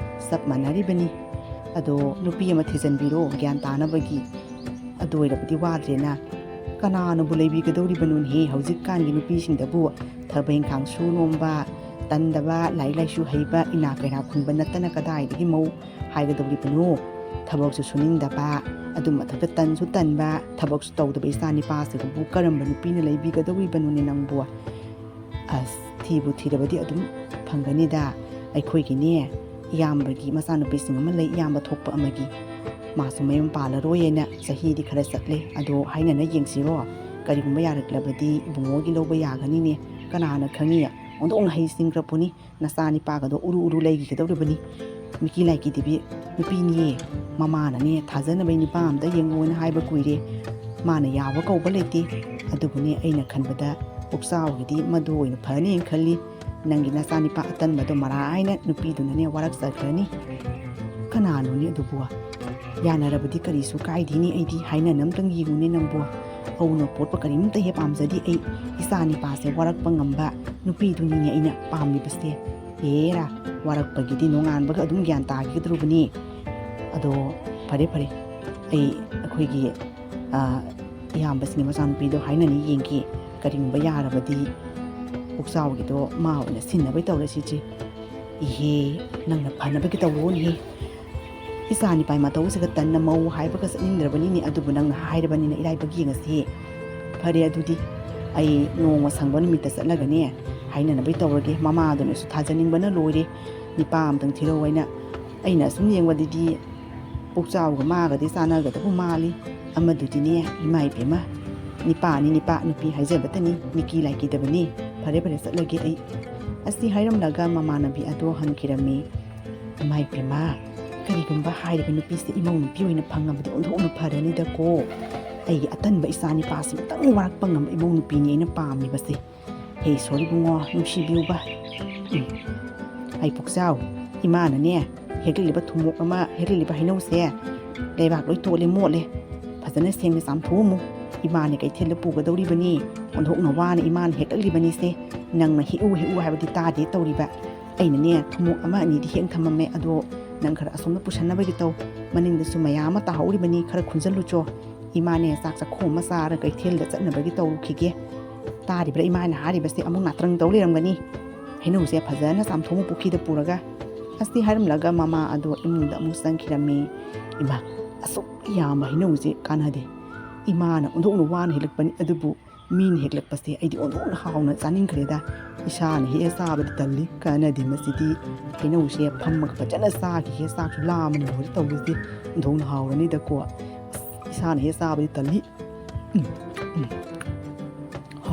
ꯆꯞ ꯃꯥꯟꯅꯔꯤꯕꯅꯤ꯫ ꯑꯗꯣ ꯅꯨꯄꯤ ꯑꯃ ꯊꯤꯖꯤꯟꯕꯤꯔꯣ ꯒ꯭ꯌꯥꯟ ꯇꯥꯅꯕꯒꯤ꯫ ꯑꯗꯨ ꯑꯣꯏꯔꯕꯗꯤ ꯋꯥꯗ꯭ꯔꯦꯅ꯫ ꯀꯅꯥꯅꯕꯨ ꯂꯩꯕꯤꯒꯗꯧꯔꯤꯕꯅꯣꯅꯦꯍꯦ ꯍꯧꯖꯤꯛꯀꯥꯟꯒꯤ ꯅꯨꯄꯤꯁꯤꯡꯗꯕꯨ? ꯊꯕꯛ ꯏꯪꯈꯥꯡ ꯁꯨ ꯅꯣꯝꯕ, ꯇꯟꯗꯕ, ꯂꯥꯏꯔꯤꯛ ꯂꯥꯏꯁꯨ ꯍꯩꯕ, ꯏꯅꯥ ꯀꯩꯔꯥ ꯈꯨꯟꯕ ꯅꯠꯇꯅ ꯀꯗꯥꯏꯗꯒꯤ ꯃꯧ ꯍꯥꯏꯒꯗꯧꯔꯤꯕꯅꯣ? ꯊꯕꯛꯁꯨ ꯁꯨꯅꯤꯡꯗꯕ, ꯑꯗꯨ ꯃꯊꯛꯇ ꯇꯟꯁꯨ ꯇꯟꯕ, ꯊꯕꯛꯁꯨ ꯇꯧꯗꯕ ꯏꯆꯥ ꯅꯤꯄꯥꯁꯤꯗꯕꯨ ꯀꯔꯝꯕ ꯅꯨꯄꯤꯅ ꯂꯩꯕꯤꯒꯗꯧꯔꯤꯕꯅꯣꯅꯦ ꯅꯪꯕꯨ? ꯑꯁ, ꯊꯤꯕꯨ ꯊꯤꯔꯕꯗꯤ ꯑꯗꯨꯝ ꯐꯪꯒꯅꯤꯗ꯫ ꯑꯩꯈꯣꯏꯒꯤꯅꯦ, ꯏꯌꯥꯝꯕꯒꯤ ꯃꯆꯥꯅꯨꯄꯤꯁꯤꯡ ꯑꯃ ꯂꯩ, ꯏꯌꯥꯝꯕ ꯊꯣꯛꯄ ꯑꯃꯒꯤ꯫ ꯃꯥꯁꯨ ꯃꯌꯨꯝ ꯄꯥꯜꯂꯔꯣꯏꯅ ꯆꯍꯤꯗꯤ ꯈꯔ ꯆꯠꯂꯦ꯫ ꯑꯗꯣ ꯍꯥꯏꯅꯅ ꯌꯦꯡꯁꯤꯔꯣ? ꯀꯔꯤꯒꯨꯝꯕ ꯌꯥꯔꯛꯂꯕꯗꯤ ꯏꯕꯨꯡꯉꯣꯒꯤ ꯂꯧꯕ ꯌꯥꯒꯅꯤꯅꯦ꯫ ꯀꯅꯥꯅ ꯈꯪꯉꯤ? ꯑꯣꯟꯊꯣꯛꯅ ꯍꯩ ꯁꯤꯡꯈ꯭ꯔ ꯄꯣꯠꯅꯤ꯫ ꯅꯆꯥ ꯅꯤꯄꯥꯒꯗꯣ ꯎꯔꯨ ꯎꯔꯨ ꯂꯩꯈꯤꯒꯗꯧꯔꯤꯕꯅꯤ꯫ ꯃꯤꯀꯤ ꯂꯥꯏꯀꯤꯗꯤꯕꯤ ꯅꯨꯄꯤꯅꯤꯌꯦ꯫ ꯃꯃꯥꯅꯅꯦ ꯊꯥꯖꯅꯕꯩ ꯅꯨꯄꯥ ꯑꯝꯇ ꯌꯦꯡꯉꯣꯅ ꯍꯥꯏꯕ ꯀꯨꯏꯔꯦ꯫ ꯃꯥꯅ ꯌꯥꯕ ꯀꯧꯕ ꯂꯩꯇꯦ꯫ ꯑꯗꯨꯕꯨꯅꯦ ꯑꯩꯅ ꯈꯟꯕꯗ ꯄꯨꯛꯆꯥꯎꯒꯤꯗꯤ ꯃꯗꯨ ꯑꯣꯏꯅ ꯐꯅꯤꯅ ꯈꯜꯂꯤ꯫ ꯅꯪꯒꯤ ꯅꯆꯥ ꯅꯤꯄꯥ ꯑꯇꯟꯕꯗꯣ ꯃꯔꯥ ꯍꯥꯏꯅ ꯅꯨꯄꯤꯗꯨꯅꯅꯦ ꯋꯥꯔꯛꯆꯈ꯭ꯔꯅꯤ꯫ ꯀꯅꯥꯅꯣꯅꯦ ꯑꯗꯨꯕꯨ? ꯌꯥꯅꯔꯕꯗꯤ ꯀꯔꯤꯁꯨ ꯀꯥꯏꯗꯦꯅꯦ, ꯑꯩꯗꯤ ꯍꯥꯏꯅꯅ ꯑꯝꯇꯪ ꯌꯦꯡꯉꯨꯅꯦ ꯅꯪꯕꯨ꯫ ꯑꯧꯅ ꯄꯣꯠꯄ ꯀꯔꯤꯝꯇ ꯍꯦꯛ ꯄꯥꯝꯖꯗꯦ ꯑꯩ꯫ ꯏꯆꯥ ꯅꯤꯄꯥꯁꯦ ꯋꯥꯔꯛꯄ ꯉꯝꯕ ꯅꯨꯄꯤꯗꯨꯅꯤꯅꯦ ꯑꯩꯅ ꯄꯥꯝꯃꯤꯕꯁꯦ꯫ ꯑꯦꯔꯥ, ꯋꯥꯔꯛꯄꯒꯤꯗꯤ ꯅꯣꯡꯉꯥꯟꯕꯒ ꯑꯗꯨꯝ ꯒ꯭ꯌꯥꯟ ꯇꯥꯈꯤꯗꯧꯔꯕꯅꯤ꯫ ꯑꯗꯣ ꯐꯔꯦ ꯐꯔꯦ, ꯑꯩ ꯑꯩꯈꯣꯏꯒꯤ, ꯑ, ꯏꯌꯥꯝꯕꯁꯤꯡꯒꯤ ꯃꯆꯥꯅꯨꯄꯤꯗꯣ ꯍꯥꯏꯅꯅ ꯌꯦꯡꯒꯦ꯫ ꯀꯔꯤꯒꯨꯝꯕ ꯌꯥꯔꯕꯗꯤ ꯄꯨꯛꯆꯥꯎꯒꯤꯗꯣ ꯃꯥ ꯑꯣꯏꯅ ꯁꯤꯟꯅꯕꯩ ꯇꯧꯔꯁꯤ ꯏꯆꯦ꯫ ꯏꯍꯦ, ꯅꯪꯅ ꯐꯅꯕꯒꯤ ꯇꯧꯔꯣꯅꯦꯍꯦ꯫ ꯏꯆꯥ ꯅꯤꯄꯥꯏ ꯃꯇꯧꯁꯤꯒ ꯇꯟꯅ ꯃꯧ ꯍꯥꯏꯕꯒ ꯆꯠꯅꯤꯡꯗ꯭ꯔꯕꯅꯤꯅꯦ, ꯑꯗꯨꯕꯨ ꯅꯪꯅ ꯍꯥꯏꯔꯕꯅꯤꯅ ꯏꯔꯥꯏꯕꯛ ꯌꯦꯡꯉꯁꯤ꯫ ꯐꯔꯦ ꯑꯗꯨꯗꯤ, ꯑꯩ ꯅꯣꯡꯃ ꯁꯪꯕ ꯅꯨꯃꯤꯠꯇ ꯆꯠꯂꯒꯅꯦ ꯍꯥꯏꯅꯅꯕꯩ ꯇꯧꯔꯒꯦ꯫ ꯃꯃꯥꯗꯨꯅꯁꯨ ꯊꯥꯖꯅꯤꯡꯕꯅ ꯂꯣꯏꯔꯦ꯫ ꯅꯤꯄꯥ ꯑꯝꯇꯪ ꯊꯤꯔꯛꯑꯣ ꯍꯥꯏꯅ꯫ ꯑꯩꯅ ꯑꯁꯨꯝ ꯌꯦꯡꯕꯗꯗꯤ ꯄꯨꯛꯆꯥꯎꯒ ꯃꯥꯒꯗꯤ ꯆꯥꯟꯅꯒꯗꯕ ꯃꯥꯜꯂꯤ꯫ ꯑꯃꯗꯨꯗꯤꯅꯦ, ꯏꯃꯥ ꯏꯕꯦꯝꯃ, ꯅꯤꯄꯥꯅꯤ ꯅꯤꯄꯥ, ꯅꯨꯄꯤ ꯍꯥꯏꯖꯕꯇꯅꯤ, ꯃꯤꯀꯤ ꯂꯥꯏꯀꯤꯗꯕꯅꯤ꯫ ꯐꯔꯦ ꯐꯔꯦ, ꯆꯠꯂꯒꯦ ꯑꯩ꯫ ꯑꯁꯤ ꯍꯥꯏꯔꯝꯂꯒ ꯃꯃꯥꯟꯅꯕꯤ ꯑꯗꯣ ꯍꯟꯈꯤꯔꯝꯃꯤ꯫ ꯏꯃꯥ ꯏꯕꯦꯝꯃ, ꯀꯔꯤꯒꯨꯝꯕ ꯍꯥꯏꯔꯤꯕ ꯅꯨꯄꯤꯁꯦ ꯏꯃꯧ ꯅꯨꯄꯤ ꯑꯣꯏꯅ ꯐꯪꯉꯕꯗꯤ ꯑꯣꯟꯊꯣꯛꯅ ꯐꯔꯅꯤꯗꯀꯣ꯫ ꯑꯩꯒꯤ ꯑꯇꯟꯕ ꯏꯆꯥ ꯅꯤꯄꯥꯁꯤꯃꯇꯪ ꯋꯥꯔꯛꯄ ꯉꯝꯕ ꯏꯃꯧ ꯅꯨꯄꯤꯅꯤ ꯑꯩꯅ ꯄꯥꯝꯃꯤꯕꯁꯦ꯫ ꯍꯦ ꯏꯁꯣꯔ ꯏꯕꯨꯡꯉꯣ, ꯅꯨꯡꯁꯤꯕꯤꯌꯨꯕ꯫ ꯎꯝ꯫ ꯑꯩ ꯄꯨꯛꯆꯥꯎ, ꯏꯃꯥꯅꯅꯦ, ꯍꯦꯛꯂꯤꯕ ꯊꯨꯝꯃꯣꯛ ꯑꯃ, ꯍꯦꯛꯂꯤꯕ ꯍꯩꯅꯧꯁꯦ ꯂꯩꯕꯥꯛ ꯂꯣꯏ ꯇꯣꯠꯂꯦ, ꯃꯣꯠꯂꯦ꯫ ꯐꯖꯅ ꯁꯦꯡꯅ ꯆꯥꯝꯊꯣꯛꯑꯝꯃꯨ꯫ ꯏꯃꯥꯅ ꯀꯩꯊꯦꯜꯗ ꯄꯨꯒꯗꯧꯔꯤꯕꯅꯤ꯫ ꯑꯣꯟꯊꯣꯛꯅ ꯋꯥꯅ ꯏꯃꯥꯅ ꯍꯦꯛꯂꯛꯂꯤꯕꯅꯤꯁꯦ꯫ ꯅꯪꯅ ꯍꯦꯛꯎ, ꯍꯦꯛꯎ ꯍꯥꯏꯕꯗꯤ ꯇꯥꯗꯦ ꯇꯧꯔꯤꯕ꯫ ꯑꯩꯅꯅꯦ, ꯊꯨꯝꯃꯣꯛ ꯑꯃ ꯑꯅꯤꯗꯤ ꯍꯦꯛ ꯊꯝꯃꯝꯃꯦ, ꯑꯗꯣ ꯅꯪ ꯈꯔ ꯑꯁꯣꯝꯗ ꯄꯨꯁꯟꯅꯕꯒꯤ ꯇꯧ꯫ ꯃꯅꯤꯡꯗꯁꯨ ꯃꯌꯥꯝ ꯑꯃ ꯇꯥꯍꯧꯔꯤꯕꯅꯤ, ꯈꯔ ꯈꯨꯟꯖꯜꯂꯨꯆꯣ꯫ ꯏꯃꯥꯅꯦ, ꯆꯥꯛ ꯆꯥꯛꯈꯣꯝ ꯑꯃ ꯆꯥꯔ ꯀꯩꯊꯦꯜꯗ ꯆꯠꯅꯕꯒꯤ ꯇꯧꯔꯨꯈꯤꯒꯦ꯫ ꯇꯥꯔꯤꯕ꯭ꯔꯥ ꯏꯃꯥꯅ ꯍꯥꯏꯔꯤꯕꯁꯦ? ꯑꯃꯨꯛ ꯉꯥꯇ꯭ꯔꯪ ꯇꯧ ꯂꯩꯔꯝꯒꯅꯤ꯫ ꯍꯩꯅꯧꯁꯦ ꯐꯖꯅ ꯆꯥꯝꯊꯣꯛꯑꯃꯨ ꯄꯨꯈ꯭ꯔꯤꯗ ꯄꯨꯔꯒ꯫ ꯑꯁꯤ ꯍꯥꯏꯔꯝꯂꯒ ꯃꯃꯥ ꯑꯗꯣ ꯏꯃꯨꯡꯗ ꯑꯃꯨꯛ ꯆꯪꯈꯤꯔꯝꯃꯤ꯫ ꯏꯃꯥ, ꯑꯁꯨꯛ ꯌꯥꯝꯕ ꯍꯩꯅꯧꯁꯦ ꯀꯥꯟꯅꯗꯦ꯫ ꯏꯃꯥꯅ ꯑꯣꯟꯊꯣꯛꯅ ꯋꯥꯅ ꯍꯦꯛꯂꯛꯄꯅꯤ, ꯑꯗꯨꯕꯨ ꯃꯤꯅ ꯍꯦꯛꯂꯛꯄꯁꯦ ꯑꯩꯗꯤ ꯑꯣꯟꯊꯣꯛꯅ ꯍꯥꯎꯅ ꯆꯥꯅꯤꯡꯈ꯭ꯔꯦꯗ꯫ ꯏꯁꯥꯅ ꯍꯦꯛꯑ ꯆꯥꯕꯗꯤ ꯇꯜꯂꯤ, ꯀꯥꯟꯅꯗꯦ ꯃꯁꯤꯗꯤ꯫ ꯍꯩꯅꯧꯁꯦ ꯐꯝꯃꯒ ꯐꯖꯅ ꯆꯥꯈꯤꯒꯦ, ꯆꯥꯛꯁꯨ ꯂꯥꯝꯃ ꯂꯣꯏꯔꯦ ꯇꯧꯔꯤꯁꯦ꯫ ꯑꯣꯟꯊꯣꯛꯅ ꯍꯥꯎꯔꯅꯤꯗꯀꯣ꯫ ꯑꯁ, ꯏꯁꯥꯅ ꯍꯦꯛ ꯆꯥꯕꯗꯤ ꯇꯜꯂꯤ꯫ ꯎꯝ, ꯎꯝ꯫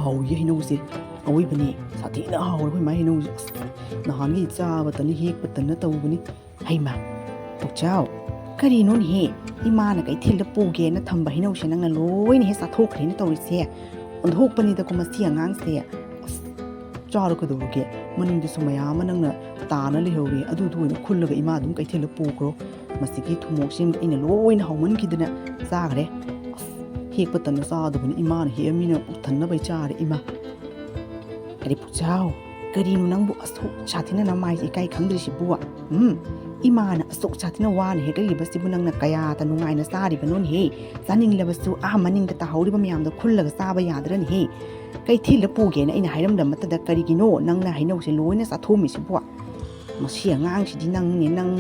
ꯍꯥꯎꯏ ꯍꯩꯅꯧꯁꯦ, ꯑꯋꯣꯏꯕꯅꯤ꯫ ꯁꯥꯊꯤꯅ ꯍꯥꯎꯔꯦ ꯑꯩꯈꯣꯏ ꯃꯥꯏ ꯍꯩꯅꯧꯁꯦ꯫ ꯑꯁ, ꯅꯍꯥꯟꯒꯤ ꯆꯥꯕ ꯇꯟꯅ ꯍꯦꯛꯄ ꯇꯟꯅ ꯇꯧꯕꯅꯤ꯫ ꯍꯩꯃꯥ, ꯄꯨꯛꯆꯥꯎ, ꯀꯔꯤꯅꯣꯅꯦꯍꯦ? ꯏꯃꯥꯅ ꯀꯩꯊꯦꯜꯗ ꯄꯨꯒꯦꯅ ꯊꯝꯕ ꯍꯩꯅꯧꯁꯦ ꯅꯪꯅ ꯂꯣꯏꯅ ꯍꯦꯛ ꯆꯥꯊꯣꯛꯈ꯭ꯔꯦꯅ ꯇꯧꯔꯤꯁꯦ꯫ ꯑꯣꯟꯊꯣꯛꯄꯅꯤꯗꯀꯣ ꯃꯁꯤ ꯑꯉꯥꯡꯁꯦ꯫ ꯑꯁ, ꯆꯥꯔꯣ ꯀꯩꯗꯧꯔꯒꯦ? ꯃꯅꯤꯡꯗꯁꯨ ꯃꯌꯥꯝ ꯑꯃ ꯅꯪꯅ ꯇꯥꯅ ꯂꯩꯍꯧꯔꯦ, ꯑꯗꯨꯗꯨ ꯑꯣꯏꯅ ꯈꯨꯜꯂꯒ ꯏꯃꯥ ꯑꯗꯨꯝ ꯀꯩꯊꯦꯜꯗ ꯄꯨꯈ꯭ꯔꯣ꯫ ꯃꯁꯤꯒꯤ ꯊꯨꯝꯃꯣꯛꯁꯤꯃꯗꯤ ꯑꯩꯅ ꯂꯣꯏꯅ ꯍꯥꯎꯃꯟꯈꯤꯗꯅ ꯆꯥꯈ꯭ꯔꯦ꯫ ꯑꯁ, ꯍꯦꯛꯄ ꯇꯟꯅ ꯆꯥꯗꯕꯅꯤ, ꯏꯃꯥꯅ ꯍꯦꯛꯑꯃꯤꯅ ꯄꯨꯛ ꯊꯟꯅꯕꯩ ꯆꯥꯔꯦ ꯏꯃꯥ꯫ ꯑꯔꯦ ꯄꯨꯛꯆꯥꯎ, ꯀꯔꯤꯅꯣ ꯅꯪꯕꯨ ꯑꯁꯨꯛ ꯁꯥꯊꯤꯅ ꯅꯃꯥꯏꯁꯦ ꯏꯀꯥꯏ ꯈꯪꯗ꯭ꯔꯤꯁꯤꯕꯨ? ꯎꯝ? ꯏꯃꯥꯅ ꯑꯁꯨꯛ ꯁꯥꯊꯤꯅ ꯋꯥꯅ ꯍꯦꯛꯂꯛꯂꯤꯕꯁꯤꯕꯨ ꯅꯪꯅ ꯀꯌꯥꯗ ꯅꯨꯡꯉꯥꯏꯅ ꯆꯥꯔꯤꯕꯅꯣꯅꯦꯍꯦ? ꯆꯥꯅꯤꯡꯂꯕꯁꯨ ꯑꯥ ꯃꯅꯤꯡꯗ ꯇꯥꯍꯧꯔꯤꯕ ꯃꯌꯥꯝꯗꯣ ꯈꯨꯜꯂꯒ ꯆꯥꯕ ꯌꯥꯗ꯭ꯔꯅꯦꯍꯦ? ꯀꯩꯊꯦꯜꯗ ꯄꯨꯒꯦꯅ ꯑꯩꯅ ꯍꯥꯏꯔꯝꯂꯃꯛꯇꯗ ꯀꯔꯤꯒꯤꯅꯣ ꯅꯪꯅ ꯍꯩꯅꯧꯁꯦ ꯂꯣꯏꯅ ꯆꯥꯊꯣꯛꯑꯝꯃꯤꯁꯤꯕꯣ? ꯃꯁꯤ ꯑꯉꯥꯡꯁꯤꯗꯤ ꯅꯪꯅꯦ, ꯅꯪ,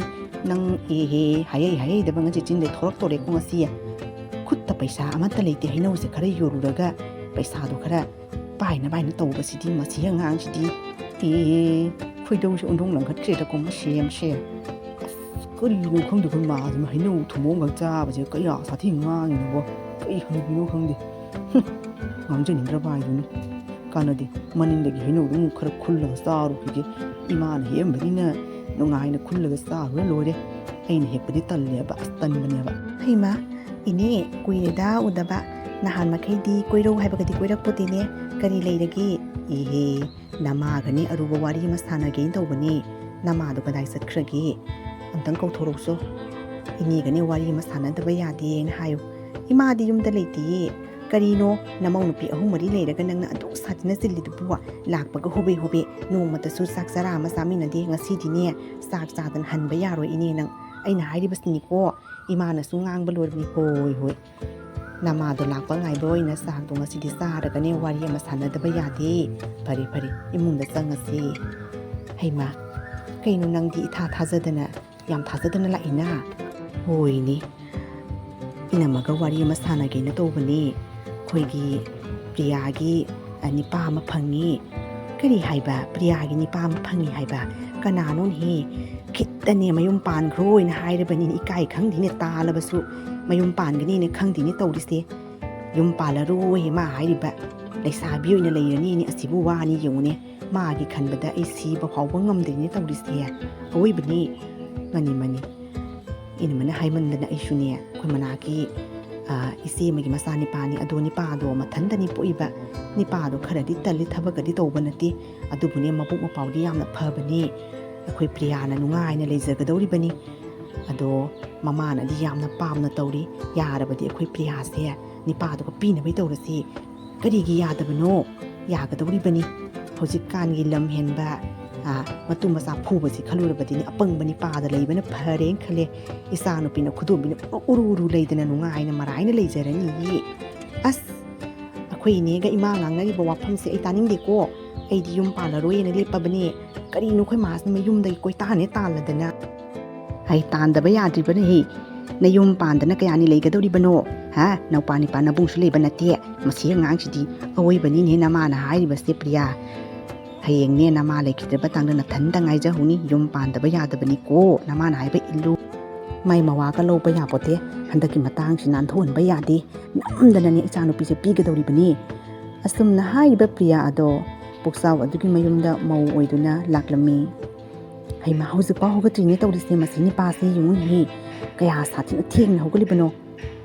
ꯅꯪ, ꯑꯦꯍꯦ, ꯍꯥꯏꯍꯩ ꯍꯥꯏꯍꯩꯗꯕ ꯉꯁꯤ ꯆꯤꯟꯗꯩ ꯊꯣꯔꯛꯇꯣꯔꯦꯀꯣ ꯉꯁꯤ꯫ ꯈꯨꯠꯇ ꯄꯩꯁꯥ ꯑꯃꯠꯇ ꯂꯩꯇꯦ, ꯍꯩꯅꯧꯁꯦ ꯈꯔ ꯌꯣꯜꯂꯨꯔꯒ ꯄꯩꯁꯥꯗꯣ ꯈꯔ ꯄꯥꯏꯅꯕ ꯍꯥꯏꯅ ꯇꯧꯕꯁꯤꯗꯤ ꯃꯁꯤ ꯑꯉꯥꯡꯁꯤꯗꯤ꯫ ꯑꯦ, ꯈꯣꯏꯗꯧꯁꯦ ꯑꯣꯟꯊꯣꯡ ꯂꯪꯈꯠꯇ꯭ꯔꯦꯗꯀꯣ ꯃꯁꯦꯝꯁꯦ꯫ ꯑꯁ, ꯀꯔꯤꯅꯣ ꯈꯪꯗꯦ, ꯑꯩꯈꯣꯏ ꯃꯥꯁꯤꯅ ꯍꯩꯅꯧ ꯊꯨꯝꯃꯣꯡꯒ ꯆꯥꯕꯁꯦ ꯀꯌꯥ ꯁꯥꯊꯤ ꯉꯥꯡꯉꯤꯅꯣꯕꯣ꯫ ꯀꯩ ꯍꯅꯨꯕꯤꯅꯣ ꯈꯪꯗꯦ꯫ ꯍꯨꯝ, ꯉꯥꯡꯖꯅꯤꯡꯗ꯭ꯔꯕ ꯍꯥꯏꯗꯨꯅꯤ꯫ ꯀꯥꯟꯅꯗꯦ, ꯃꯅꯤꯡꯗꯒꯤ ꯍꯩꯅꯧꯗꯨ ꯑꯃꯨꯛ ꯈꯔ ꯈꯨꯜꯂꯒ ꯆꯥꯔꯨꯈꯤꯒꯦ꯫ ꯏꯃꯥꯅ ꯍꯦꯛꯑꯝꯕꯅꯤꯅ ꯅꯨꯡꯉꯥꯏꯅ ꯈꯨꯜꯂꯒ ꯆꯥꯔꯨꯔ ꯂꯣꯏꯔꯦ꯫ ꯑꯩꯅ ꯍꯦꯛꯄꯗꯤ ꯇꯜꯂꯦꯕ, ꯑꯁ, ꯇꯟꯕꯅꯦꯕ꯫ ꯍꯩꯃꯥ, ꯏꯅꯦ, ꯀꯨꯏꯔꯦꯗ ꯎꯗꯕ꯫ ꯅꯍꯥꯟ ꯃꯈꯩꯗꯤ ꯀꯣꯏꯔꯧ ꯍꯥꯏꯕꯒꯗꯤ ꯀꯣꯏꯔꯛꯄꯣꯠꯇꯦꯅꯦ꯫ ꯀꯔꯤ ꯂꯩꯔꯒꯦ? ꯏꯍꯦ, ꯅꯃꯥꯒꯅꯦ ꯑꯔꯨꯕ ꯋꯥꯔꯤ ꯑꯃ ꯁꯥꯟꯅꯒꯦꯅ ꯇꯧꯕꯅꯦ꯫ ꯅꯃꯥꯗꯣ ꯀꯗꯥꯏ ꯆꯠꯈ꯭ꯔꯒꯦ? ꯑꯝꯇꯪ ꯀꯧꯊꯣꯔꯛꯎꯁꯣ꯫ ꯏꯅꯦꯒꯅꯦ ꯋꯥꯔꯤ ꯑꯃ ꯁꯥꯟꯅꯗꯕ ꯌꯥꯗꯦꯅ ꯍꯥꯏꯌꯨ꯫ ꯏꯃꯥꯗꯤ ꯌꯨꯝꯗ ꯂꯩꯇꯦꯌꯦ꯫ ꯀꯔꯤꯅꯣ, ꯅꯃꯧ ꯅꯨꯄꯤ ꯑꯍꯨꯝ ꯃꯔꯤ ꯂꯩꯔꯒ ꯅꯪꯅ ꯑꯗꯨꯛ ꯁꯥꯊꯤꯅ ꯆꯤꯜꯂꯤꯗꯨꯕꯨ? ꯂꯥꯛꯄꯒ ꯍꯣꯕꯦ ꯍꯣꯕꯦ, ꯅꯣꯡꯃꯇꯁꯨ ꯆꯥꯛ ꯆꯔꯥ ꯑꯃ ꯆꯥꯃꯤꯟꯅꯗꯦ꯫ ꯉꯁꯤꯗꯤꯅꯦ, ꯆꯥꯛ ꯆꯥꯗꯅ ꯍꯟꯕ ꯌꯥꯔꯣꯏ ꯏꯅꯦ ꯅꯪ꯫ ꯑꯩꯅ ꯍꯥꯏꯔꯤꯕꯁꯤꯅꯤꯀꯣ, ꯏꯃꯥꯅꯁꯨ ꯉꯥꯡꯕ ꯂꯣꯏꯔꯕꯅꯤ꯫ ꯍꯣꯏ, ꯍꯣꯏ꯫ ꯅꯃꯥꯗꯣ ꯂꯥꯛꯄ ꯉꯥꯏꯕ ꯑꯣꯏꯅ ꯆꯥꯛꯇꯣ ꯉꯁꯤꯗꯤ ꯆꯥꯔꯒꯅꯦ ꯋꯥꯔꯤ ꯑꯃ ꯁꯥꯟꯅꯗꯕ ꯌꯥꯗꯦ꯫ ꯐꯔꯦ, ꯐꯔꯦ, ꯏꯃꯨꯡꯗ ꯆꯪꯉꯁꯤ꯫ ꯍꯩꯃꯥ, ꯀꯩꯅꯣ ꯅꯪꯗꯤ ꯏꯊꯥ ꯊꯥꯖꯗꯅ, ꯌꯥꯝ ꯊꯥꯖꯗꯅ ꯂꯥꯛꯏꯅ? ꯍꯣꯏꯅꯦ, ꯏꯅꯝꯃꯒ ꯋꯥꯔꯤ ꯑꯃ ꯁꯥꯟꯅꯒꯦꯅ ꯇꯧꯕꯅꯦ꯫ ꯑꯩꯈꯣꯏꯒꯤ ꯄ꯭ꯔꯤꯌꯥꯒꯤ, ꯑ, ꯅꯤꯄꯥ ꯑꯃ ꯐꯪꯉꯤ꯫ ꯀꯔꯤ ꯍꯥꯏꯕ? ꯄ꯭ꯔꯤꯌꯥꯒꯤ ꯅꯤꯄꯥ ꯑꯃ ꯐꯪꯉꯤ ꯍꯥꯏꯕ? ꯀꯅꯥꯅꯣꯅꯦꯍꯦ? ꯈꯤꯠꯇꯅꯦ ꯃꯌꯨꯝ ꯄꯥꯟꯈ꯭ꯔꯣꯅ ꯍꯥꯏꯔꯕꯅꯤꯅ, ꯏꯀꯥꯏ ꯈꯪꯗꯦꯅꯦ, ꯇꯥꯜꯂꯕꯁꯨ ꯃꯌꯨꯝ ꯄꯥꯟꯒꯅꯤꯅ ꯈꯪꯗꯦꯅꯦ ꯇꯧꯔꯤꯁꯦ꯫ ꯌꯨꯝ ꯄꯥꯜꯂꯔꯣꯏ ꯃꯥ ꯍꯥꯏꯔꯤꯕ, ꯂꯩꯁꯥꯕꯤ ꯑꯣꯏꯅ ꯂꯩꯔꯅꯤꯅꯦ꯫ ꯑꯁꯤꯕꯨ ꯋꯥꯅꯤ ꯌꯦꯡꯉꯨꯅꯦ, ꯃꯥꯒꯤ ꯈꯟꯕꯗ ꯑꯩ ꯁꯤꯕ ꯐꯥꯎꯕ ꯉꯝꯗ꯭ꯔꯤꯅꯦ ꯇꯧꯔꯤꯁꯦ꯫ ꯑꯋꯣꯏꯕꯅꯤ, ꯃꯅꯤ, ꯃꯅꯤ꯫ ꯏꯅꯝꯃꯅ ꯍꯥꯏꯃꯟꯗꯅ ꯑꯩꯁꯨꯅꯦ, ꯑꯩꯈꯣꯏ ꯃꯅꯥꯛꯀꯤ, ꯑ, ꯏꯆꯦ ꯑꯃꯒꯤ ꯃꯆꯥꯅꯤꯄꯥꯅꯤ, ꯑꯗꯣ ꯅꯤꯄꯥꯗꯣ ꯃꯊꯟꯗꯅꯤ ꯄꯣꯛꯏꯕ꯫ ꯅꯤꯄꯥꯗꯣ ꯈꯔꯗꯤ ꯇꯜꯂꯤ, ꯊꯕꯛꯀꯗꯤ ꯇꯧꯕ ꯅꯠꯇꯦ, ꯑꯗꯨꯕꯨꯅꯦ ꯃꯕꯨꯛ ꯃꯄꯥꯎꯗꯤ ꯌꯥꯝꯅ ꯐꯕꯅꯤ꯫ ꯑꯩꯈꯣꯏ ꯄ꯭ꯔꯤꯌꯥꯅ ꯅꯨꯡꯉꯥꯏꯅ ꯂꯩꯖꯒꯗꯧꯔꯤꯕꯅꯤ꯫ ꯑꯗꯣ ꯃꯃꯥꯅꯗꯤ ꯌꯥꯝꯅ ꯄꯥꯝꯅ ꯇꯧꯔꯤ꯫ ꯌꯥꯔꯕꯗꯤ ꯑꯩꯈꯣꯏ ꯄ꯭ꯔꯤꯌꯥꯁꯦ ꯅꯤꯄꯥꯗꯨꯒ ꯄꯤꯅꯕꯩ ꯇꯧꯔꯁꯤ꯫ ꯀꯔꯤꯒꯤ ꯌꯥꯗꯕꯅꯣ? ꯌꯥꯒꯗꯧꯔꯤꯕꯅꯤ꯫ ꯍꯧꯖꯤꯛꯀꯥꯟꯒꯤ ꯂꯝ ꯍꯦꯟꯕ, ꯑ, ꯃꯇꯨ ꯃꯆꯥ ꯐꯨꯕꯁꯤ ꯈꯜꯂꯨꯔꯕꯗꯤꯅꯦ, ꯑꯄꯪꯕ ꯅꯤꯄꯥꯗ ꯂꯩꯕꯅ ꯐꯔꯦꯅ ꯈꯜꯂꯦ꯫ ꯏꯆꯥꯅꯨꯄꯤꯅ ꯈꯨꯗꯣꯝꯕꯤꯅ ꯎꯔꯨ ꯎꯔꯨ ꯂꯩꯗꯅ ꯅꯨꯡꯉꯥꯏꯅ ꯃꯔꯥꯏꯅ ꯂꯩꯖꯔꯅꯤꯌꯦ꯫ ꯑꯁ, ꯑꯩꯈꯣꯏ ꯏꯅꯦꯒ ꯏꯃꯥ ꯉꯥꯡꯅꯔꯤꯕ ꯋꯥꯐꯝꯁꯦ ꯑꯩ ꯇꯥꯅꯤꯡꯗꯦꯀꯣ꯫ ꯑꯩꯗꯤ ꯌꯨꯝ ꯄꯥꯜꯂꯔꯣꯏꯅ ꯂꯦꯞꯄꯕꯅꯦ꯫ ꯀꯔꯤꯅꯣ ꯑꯩꯈꯣꯏ ꯃꯥꯁꯤꯅ ꯃꯌꯨꯝꯗꯒꯤ ꯀꯣꯏꯇꯥꯟ ꯍꯦꯛ ꯇꯥꯜꯂꯗꯅ? ꯍꯩ, ꯇꯥꯟꯗꯕ ꯌꯥꯗ꯭ꯔꯤꯕꯅꯦꯍꯦ꯫ ꯅꯌꯨꯝ ꯄꯥꯟꯗꯅ ꯀꯌꯥꯅꯤ ꯂꯩꯒꯗꯧꯔꯤꯕꯅꯣ? ꯍꯥ? ꯅꯧꯄꯥ ꯅꯤꯄꯥ ꯅꯕꯨꯡꯁꯨ ꯂꯩꯕ ꯅꯠꯇꯦ꯫ ꯃꯁꯤ ꯑꯉꯥꯡꯁꯤꯗꯤ ꯑꯋꯣꯏꯕꯅꯤꯅꯦ ꯅꯃꯥꯅ ꯍꯥꯏꯔꯤꯕꯁꯦ, ꯄ꯭ꯔꯤꯌꯥ꯫ ꯍꯌꯦꯡꯅꯦ ꯅꯃꯥ ꯂꯩꯈꯤꯗ꯭ꯔꯕ ꯇꯥꯡꯗ ꯅꯊꯟꯗ ꯉꯥꯏꯖꯍꯧꯅꯤ꯫ ꯌꯨꯝ ꯄꯥꯟꯗꯕ ꯌꯥꯗꯕꯅꯤꯀꯣ, ꯅꯃꯥꯅ ꯍꯥꯏꯕ ꯏꯜꯂꯨ꯫ ꯃꯥꯏ ꯃꯋꯥꯒ ꯂꯧꯕ ꯌꯥꯄꯣꯠꯇꯦ꯫ ꯍꯟꯗꯛꯀꯤ ꯃꯇꯥꯡꯁꯤ ꯅꯥꯟꯊꯣꯛꯍꯟꯕ ꯌꯥꯗꯦ꯫ ꯅꯝꯗꯅꯅꯦ ꯏꯆꯥꯅꯨꯄꯤꯁꯦ ꯄꯤꯒꯗꯧꯔꯤꯕꯅꯤ꯫ ꯑꯁꯨꯝꯅ ꯍꯥꯏꯔꯤꯕ ꯄ꯭ꯔꯤꯌꯥ ꯑꯗꯣ ꯄꯨꯛꯆꯥꯎ ꯑꯗꯨꯒꯤ ꯃꯌꯨꯝꯗ ꯃꯧ ꯑꯣꯏꯗꯨꯅ ꯂꯥꯛꯂꯝꯃꯤ꯫ ꯍꯩꯃꯥ, ꯍꯧꯖꯤꯛꯐꯥꯎ ꯍꯧꯒꯠꯇ꯭ꯔꯤꯅꯦ ꯇꯧꯔꯤꯁꯦ, ꯃꯁꯤ ꯅꯤꯄꯥꯁꯦ ꯌꯦꯡꯉꯨꯅꯦꯍꯦ꯫ ꯀꯌꯥ ꯁꯥꯊꯤꯅ ꯊꯦꯡꯅ ꯍꯧꯒꯠꯂꯤꯕꯅꯣ꯫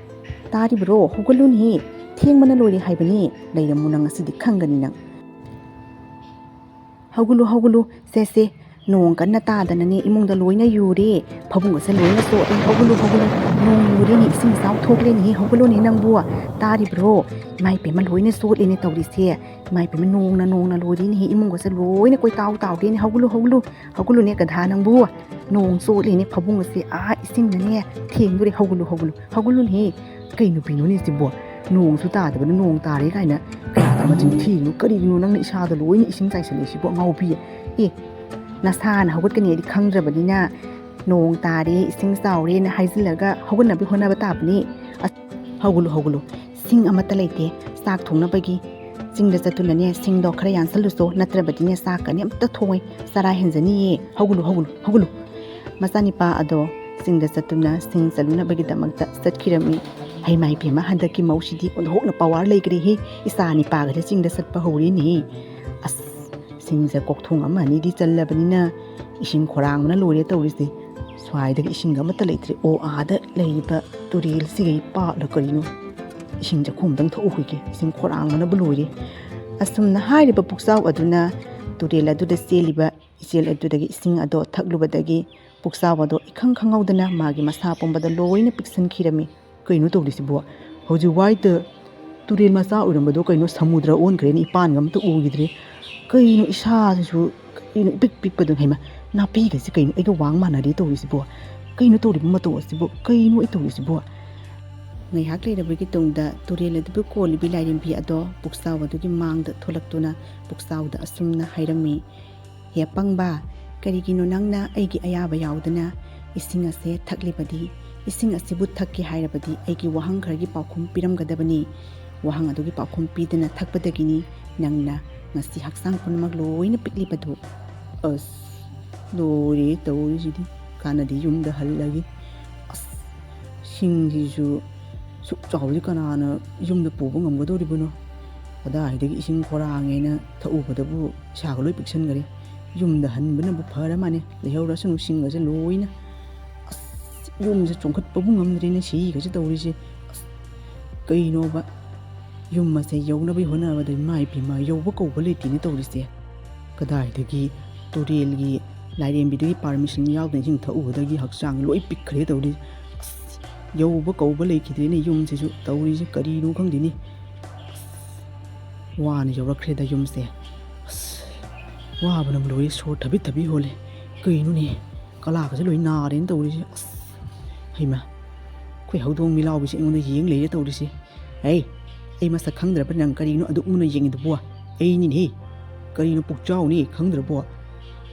ꯇꯥꯔꯤꯕ꯭ꯔꯣ? ꯍꯧꯒꯠꯂꯨꯅꯦꯍꯦ꯫ ꯊꯦꯡꯕꯅ ꯂꯣꯏꯔꯦ ꯍꯥꯏꯕꯅꯤ꯫ ꯂꯩꯔꯝꯃꯨ ꯅꯪ, ꯉꯁꯤꯗꯤ ꯈꯪꯒꯅꯤ ꯅꯪ꯫ ꯍꯧꯒꯠꯂꯨ, ꯍꯧꯒꯠꯂꯨ, ꯁꯦ, ꯁꯦ꯫ ꯅꯣꯡ ꯀꯟꯅ ꯇꯥꯗꯅꯅꯦ ꯏꯃꯨꯡꯗ ꯂꯣꯏꯅ ꯌꯨꯔꯦ꯫ ꯐꯃꯨꯡ ꯑꯁꯦ ꯂꯣꯏꯅ ꯆꯣꯠꯂꯦ꯫ ꯍꯧꯒꯠꯂꯨ, ꯍꯧꯒꯠꯂꯨ꯫ ꯅꯣꯡ ꯌꯨꯔꯦꯅꯦ, ꯏꯁꯤꯡ ꯏꯆꯥꯎ ꯊꯣꯛꯂꯦꯅꯦꯍꯦ꯫ ꯍꯧꯒꯠꯂꯨꯅꯦ ꯅꯪꯕꯨ꯫ ꯇꯥꯔꯤꯕ꯭ꯔꯣ? ꯏꯃꯥ ꯏꯄꯦꯝꯃ, ꯂꯣꯏꯅ ꯆꯣꯠꯂꯦꯅꯦ ꯇꯧꯔꯤꯁꯦ꯫ ꯏꯃꯥ ꯏꯄꯦꯝꯃ, ꯅꯣꯡꯅ, ꯅꯣꯡꯅ ꯂꯣꯏꯔꯦꯅꯦꯍꯦ꯫ ꯏꯃꯨꯡꯒꯁꯦ ꯂꯣꯏꯅ ꯀꯣꯏꯇꯥꯎ ꯇꯥꯎꯗꯦꯅꯦ꯫ ꯍꯧꯒꯠꯂꯨ, ꯍꯧꯒꯠꯂꯨ꯫ ꯍꯧꯒꯠꯂꯨꯅꯦ ꯒꯙꯥ ꯅꯪꯕꯨ꯫ ꯅꯣꯡ ꯆꯣꯠꯂꯦꯅꯦ ꯐꯃꯨꯡ ꯑꯁꯦ꯫ ꯑꯥ, ꯏꯁꯤꯡꯅꯅꯦ ꯊꯦꯡꯗꯣꯔꯦ꯫ ꯍꯧꯒꯠꯂꯨ, ꯍꯧꯒꯠꯂꯨ꯫ ꯍꯧꯒꯠꯂꯨꯅꯦꯍꯦ꯫ ꯀꯩ ꯅꯨꯄꯤꯅꯣꯅꯦ ꯁꯤꯕꯣ? ꯅꯣꯡꯁꯨ ꯇꯥꯗꯕꯅ ꯅꯣꯡ ꯇꯥꯔꯦ ꯀꯥꯏꯅ ꯀꯌꯥꯗ ꯃꯆꯤꯟ ꯊꯤꯔꯤꯅꯣ? ꯀꯔꯤꯒꯤꯅꯣ ꯅꯪꯅ ꯏꯁꯥꯗ ꯂꯣꯏꯅ ꯏꯁꯤꯡ ꯆꯥꯏꯁꯜꯂꯤꯁꯤꯕꯣ, ꯑꯉꯥꯎꯕꯤ? ꯑꯦ, ꯅꯁꯥꯅ ꯍꯧꯒꯠꯀꯅꯤ ꯍꯥꯏꯗꯤ ꯈꯪꯗ꯭ꯔꯕꯅꯤꯅ, "ꯅꯣꯡ ꯇꯥꯔꯦ, ꯏꯁꯤꯡ ꯆꯥꯎꯔꯦꯅ" ꯍꯥꯏꯖꯤꯜꯂꯒ ꯍꯧꯒꯠꯅꯕ ꯍꯣꯠꯅꯕ ꯇꯥꯕꯅꯤ꯫ ꯑꯁ, ꯍꯧꯒꯠꯂꯨ, ꯍꯧꯒꯠꯂꯨ꯫ ꯁꯤꯡ ꯑꯃꯠꯇ ꯂꯩꯇꯦ ꯆꯥꯛ ꯊꯣꯡꯅꯕꯒꯤ꯫ ꯆꯤꯡꯗ ꯆꯠꯇꯨꯅꯅꯦ ꯁꯤꯡꯗꯣ ꯈꯔ ꯌꯥꯟꯁꯜꯂꯨꯆꯣ, ꯅꯠꯇ꯭ꯔꯕꯗꯤꯅꯦ ꯆꯥꯛꯀꯅꯤ ꯑꯝꯇ ꯊꯣꯡꯉꯣꯏ, ꯆꯔꯥ ꯍꯦꯟꯖꯅꯤꯌꯦ꯫ ꯍꯧꯒꯠꯂꯨ, ꯍꯧꯒꯠꯂꯨ, ꯍꯧꯒꯠꯂꯨ꯫ ꯃꯆꯥꯅꯤꯄꯥ ꯑꯗꯣ ꯆꯤꯡꯗ ꯆꯠꯇꯨꯅ ꯁꯤꯡ ꯆꯠꯂꯨꯅꯕꯒꯤꯗꯃꯛꯇ ꯆꯠꯈꯤꯔꯝꯃꯤ꯫ ꯍꯩꯃꯥ ꯏꯕꯦꯝꯃ, ꯍꯟꯗꯛꯀꯤ ꯃꯧꯁꯤꯗꯤ ꯑꯣꯟꯊꯣꯛꯅ ꯄꯋꯥꯔ ꯂꯩꯈ꯭ꯔꯦꯍꯦ꯫ ꯏꯆꯥ ꯅꯤꯄꯥꯒꯁꯦ ꯆꯤꯡꯗ ꯆꯠꯄ ꯍꯧꯔꯦꯅꯦꯍꯦ꯫ ꯑꯁ, ꯁꯤꯡꯁꯦ ꯀꯣꯛꯊꯣꯡ ꯑꯃ ꯑꯅꯤꯗꯤ ꯆꯜꯂꯕꯅꯤꯅ ꯏꯁꯤꯡ ꯈꯣꯔꯥꯡꯕꯅ ꯂꯣꯏꯔꯦ ꯇꯧꯔꯤꯁꯦ꯫ ꯁ꯭ꯋꯥꯏꯗꯒꯤ ꯏꯁꯤꯡ ꯑꯃꯠꯇ ꯂꯩꯇ꯭ꯔꯦ꯫ ꯑꯣ, ꯑꯥꯗ ꯂꯩꯔꯤꯕ ꯇꯨꯔꯦꯜꯁꯤꯒꯤ ꯄꯥꯠꯂ ꯀꯔꯤꯅꯣ? ꯏꯁꯤꯡ ꯆꯥꯛꯈꯨꯝꯗꯪ ꯊꯛꯎꯈꯤꯒꯦ꯫ ꯏꯁꯤꯡ ꯈꯣꯔꯥꯡꯕꯅꯕꯨ ꯂꯣꯏꯔꯦ꯫ ꯑꯁꯨꯝꯅ ꯍꯥꯏꯔꯤꯕ ꯄꯨꯛꯆꯥꯎ ꯑꯗꯨꯅ ꯇꯨꯔꯦꯜ ꯑꯗꯨꯗ ꯆꯦꯜꯂꯤꯕ ꯏꯆꯦꯜ ꯑꯗꯨꯗꯒꯤ ꯏꯁꯤꯡ ꯑꯗꯣ ꯊꯛꯂꯨꯕꯗꯒꯤ ꯄꯨꯛꯆꯥꯎ ꯑꯗꯣ ꯏꯈꯪ ꯈꯪꯍꯧꯗꯅ ꯃꯥꯒꯤ ꯃꯁꯥ ꯄꯨꯝꯕꯗ ꯂꯣꯏꯅ ꯄꯤꯛꯁꯟꯈꯤꯔꯝꯃꯤ꯫ ꯀꯩꯅꯣ ꯇꯧꯔꯤꯁꯤꯕꯣ? ꯍꯧꯖꯤꯛ ꯋꯥꯏꯗ ꯇꯨꯔꯦꯜ ꯃꯆꯥ ꯑꯣꯏꯔꯝꯕꯗꯣ ꯀꯩꯅꯣ ꯁꯃꯨꯗ꯭ꯔ ꯑꯣꯟꯈ꯭ꯔꯦꯅꯦ, ꯏꯄꯥꯟꯒ ꯑꯝꯇ ꯎꯈꯤꯗ꯭ꯔꯦ꯫ ꯀꯩꯅꯣ ꯏꯁꯥꯁꯤꯁꯨ ꯀꯩꯅꯣ ꯏꯄꯤꯛ ꯄꯤꯛꯄꯗꯣ? ꯍꯩꯃꯥ, ꯅꯥꯄꯤꯒꯁꯦ ꯀꯩꯅꯣ ꯑꯩꯒ ꯋꯥꯡ ꯃꯥꯟꯅꯔꯦ ꯇꯧꯔꯤꯁꯤꯕꯣ? ꯀꯩꯅꯣ ꯇꯧꯔꯤꯕ ꯃꯇꯧ ꯑꯁꯤꯕꯨ? ꯀꯩꯅꯣ ꯑꯩ ꯇꯧꯔꯤꯁꯤꯕꯣ? ꯉꯥꯏꯍꯥꯛ ꯂꯩꯔꯕꯒꯤ ꯇꯨꯡꯗ ꯇꯨꯔꯦꯜ ꯑꯗꯨꯕꯨ ꯀꯣꯜꯂꯤꯕꯤ ꯂꯥꯏꯔꯦꯝꯕꯤ ꯑꯗꯣ ꯄꯨꯛꯆꯥꯎ ꯑꯗꯨꯒꯤ ꯃꯥꯡꯗ ꯊꯣꯛꯂꯛꯇꯨꯅ ꯄꯨꯛꯆꯥꯎꯗ ꯑꯁꯨꯝꯅ ꯍꯥꯏꯔꯝꯃꯤ, "ꯍꯦ ꯑꯄꯪꯕ, ꯀꯔꯤꯒꯤꯅꯣ ꯅꯪꯅ ꯑꯩꯒꯤ ꯑꯌꯥꯕ ꯌꯥꯎꯗꯅ ꯏꯁꯤꯡ ꯑꯁꯦ ꯊꯛꯂꯤꯕꯗꯤ? ꯏꯁꯤꯡ ꯑꯁꯤꯕꯨ ꯊꯛꯀꯦ ꯍꯥꯏꯔꯕꯗꯤ ꯑꯩꯒꯤ ꯋꯥꯍꯪ ꯈꯔꯒꯤ ꯄꯥꯎꯈꯨꯝ ꯄꯤꯔꯝꯒꯗꯕꯅꯤ꯫ ꯋꯥꯍꯪ ꯑꯗꯨꯒꯤ ꯄꯥꯎꯈꯨꯝ ꯄꯤꯗꯅ ꯊꯛꯄꯗꯒꯤꯅꯤ ꯅꯪꯅ ꯉꯁꯤ ꯍꯛꯆꯥꯡ ꯄꯨꯝꯅꯃꯛ ꯂꯣꯏꯅ ꯄꯤꯛꯂꯤꯕꯗꯨ꯫ ꯑꯁ, ꯂꯣꯏꯔꯦ ꯇꯧꯔꯤꯁꯤꯗꯤ꯫ ꯀꯥꯟꯅꯗꯦ, ꯌꯨꯝꯗ ꯍꯜꯂꯒꯦ꯫ ꯑꯁ, ꯁꯤꯡꯁꯤꯁꯨ ꯁꯨꯛ ꯆꯥꯎꯕꯁꯤ ꯀꯅꯥꯅ ꯌꯨꯝꯗ ꯄꯨꯕ ꯉꯝꯒꯗꯧꯔꯤꯕꯅꯣ? ꯀꯗꯥꯏꯗꯒꯤ ꯏꯁꯤꯡ ꯈꯣꯔꯥꯡꯉꯦꯅ ꯊꯛꯎꯕꯗꯕꯨ ꯏꯁꯥꯒ ꯂꯣꯏ ꯄꯤꯛꯁꯟꯈꯔꯦ꯫ ꯌꯨꯝꯗ ꯍꯟꯕꯅꯕꯨ ꯐꯔ ꯃꯥꯜꯂꯦ꯫ ꯂꯩꯍꯧꯔꯁꯅꯨ ꯁꯤꯡꯒꯁꯦ ꯂꯣꯏꯅ꯫ ꯑꯁ, ꯌꯨꯝꯁꯦ ꯆꯣꯡꯈꯠꯄꯕꯨ ꯉꯝꯗ꯭ꯔꯦꯅꯦ ꯁꯤꯒꯁꯦ ꯇꯧꯔꯤꯁꯦ꯫ ꯑꯁ, ꯀꯩꯅꯣꯕ? ꯌꯨꯝ ꯑꯁꯦ ꯌꯧꯅꯕꯒꯤ ꯍꯣꯠꯅꯕꯗ ꯏꯃꯥ ꯏꯄꯦꯝꯃ ꯌꯧꯕ ꯀꯧꯕ ꯂꯩꯇꯦꯅꯦ ꯇꯧꯔꯤꯁꯦ꯫ ꯀꯗꯥꯏꯗꯒꯤ ꯇꯨꯔꯦꯜꯒꯤ ꯂꯥꯏꯔꯦꯝꯕꯤꯗꯒꯤ ꯄꯥꯔꯃꯤꯁꯟ ꯌꯥꯎꯗꯅ ꯏꯁꯤꯡ ꯊꯛꯎꯕꯗꯒꯤ ꯍꯛꯆꯥꯡ ꯂꯣꯏ ꯄꯤꯛꯈ꯭ꯔꯦ ꯇꯧꯔꯤ꯫ ꯑꯁ, ꯌꯧꯕ ꯀꯧꯕ ꯂꯩꯈꯤꯗ꯭ꯔꯦꯅꯦ ꯌꯨꯝꯁꯤꯁꯨ ꯇꯧꯔꯤꯁꯦ, ꯀꯔꯤꯅꯣ ꯈꯪꯗꯦꯅꯦ꯫ ꯑꯁ, ꯋꯥꯅ ꯌꯧꯔꯛꯈ꯭ꯔꯦꯗ ꯌꯨꯝꯁꯦ꯫ ꯑꯁ, ꯋꯥꯕꯅ ꯂꯣꯏꯔꯦ, ꯁꯣꯔ ꯊꯕꯤ ꯊꯕꯤ ꯍꯣꯜꯂꯦ꯫ ꯀꯩꯅꯣꯅꯦ, ꯀꯂꯥꯒꯁꯦ ꯂꯣꯏ ꯅꯥꯔꯦꯅ ꯇꯧꯔꯤꯁꯦ꯫ ꯑꯁ, ꯍꯩꯃ, ꯑꯩꯈꯣꯏ ꯍꯧꯗꯣꯡ ꯃꯤꯂꯥꯎꯕꯤꯁꯦ ꯑꯩꯉꯣꯟꯗ ꯌꯦꯡ ꯂꯩꯔꯦ ꯇꯧꯔꯤꯁꯦ꯫ ꯍꯩ, ꯑꯩ ꯃꯁꯛ ꯈꯪꯗ꯭ꯔꯕ ꯅꯪ ꯀꯔꯤꯅꯣ ꯑꯗꯨꯛ ꯃꯨꯟꯅ ꯌꯦꯡꯉꯤꯗꯨꯕꯣ? ꯑꯩꯅꯤꯅꯦ꯫ ꯀꯔꯤꯅꯣ ꯄꯨꯛꯆꯥꯎꯅꯤ ꯈꯪꯗ꯭ꯔꯕꯣ?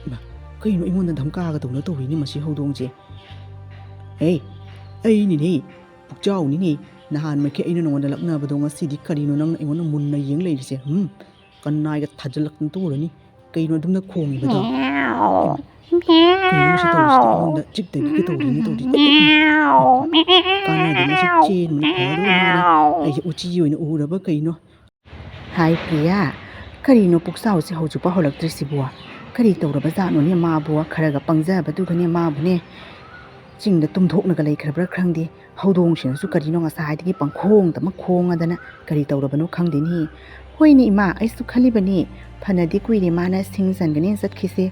ꯏꯃꯥ, ꯀꯩꯅꯣ ꯑꯩꯉꯣꯟꯗ ꯙꯝꯀꯥꯒ ꯇꯧꯅ ꯇꯧꯔꯤꯅꯦ ꯃꯁꯤ ꯍꯧꯗꯣꯡꯁꯦ? ꯍꯩ, ꯑꯩꯅꯤꯅꯦ, ꯄꯨꯛꯆꯥꯎꯅꯤꯅꯦ꯫ ꯅꯍꯥꯟ ꯃꯈꯩ ꯑꯩꯅ ꯅꯉꯣꯟꯗ ꯂꯛꯅꯕꯗꯣ ꯉꯁꯤꯗꯤ ꯀꯔꯤꯅꯣ ꯅꯪꯅ ꯑꯩꯉꯣꯟꯗ ꯃꯨꯟꯅ ꯌꯦꯡ ꯂꯩꯔꯤꯁꯦ? ꯍꯨꯝ? ꯀꯟꯅꯥꯏꯒ ꯊꯥꯖꯤꯜꯂꯛꯇꯅ ꯇꯧꯔꯅꯤ꯫ ꯀꯩꯅꯣ ꯑꯗꯨꯝꯅ ꯈꯣꯡꯉꯤꯕꯗꯣ? ꯃ꯭ꯌꯥꯎ, ꯏꯃꯥ, ꯀꯩꯅꯣ ꯁꯤ ꯇꯧꯔꯤꯁꯤꯗꯤ? ꯃ꯭ꯌꯥꯎ, ꯑꯩꯉꯣꯟꯗ ꯆꯤꯛꯇꯒꯤꯒ ꯇꯧꯔꯤꯅꯦ ꯇꯧꯔꯤꯁꯦ꯫ ꯃ꯭ꯌꯥꯎ, ꯀꯥꯟꯅꯗꯦ, ꯃꯁꯤ ꯃ꯭ꯌꯥꯎ, ꯆꯦꯟꯕꯅ ꯐꯗꯧ ꯃꯥꯜꯂꯦ꯫ ꯃ꯭ꯌꯥꯎ꯫ ꯑꯩꯁꯦ ꯎꯆꯤ ꯑꯣꯏꯅ ꯎꯔꯕ ꯀꯩꯅꯣ? ꯍꯥꯏ ꯄ꯭ꯔꯤꯌꯥ, ꯀꯔꯤꯅꯣ ꯄꯨꯛꯆꯥꯎꯁꯦ ꯍꯧꯖꯤꯛꯐꯥꯎ ꯍꯧꯔꯛꯇ꯭ꯔꯤꯁꯤꯕꯣ? ꯀꯔꯤ ꯇꯧꯔꯕ ꯖꯥꯠꯅꯣꯅꯦ ꯃꯥꯕꯨ? ꯈꯔꯒ ꯄꯪꯖꯕꯗꯨꯒꯅꯦ ꯃꯥꯕꯨꯅꯦ꯫ ꯆꯤꯡꯗ ꯇꯨꯝꯊꯣꯛꯅꯒ ꯂꯩꯈ꯭ꯔꯕ꯭ꯔꯥ ꯈꯪꯗꯦ꯫ ꯍꯧꯗꯣꯡꯁꯤꯅꯁꯨ ꯀꯔꯤꯅꯣ ꯉꯁꯥꯏꯗꯒꯤ ꯄꯪꯈꯣꯡꯗ ꯑꯃ ꯈꯣꯡꯉꯗꯅ ꯀꯔꯤ ꯇꯧꯔꯕꯅꯣ ꯈꯪꯗꯦꯅꯦ꯫ ꯍꯣꯏꯅꯦ ꯏꯃꯥ, ꯑꯩꯁꯨ ꯈꯜꯂꯤꯕꯅꯤ, ꯐꯅꯗꯤ ꯀꯨꯏꯔꯦ ꯃꯥꯅ ꯁꯤꯡ ꯆꯟꯒꯅꯦꯅ ꯆꯠꯈꯤꯁꯦ꯫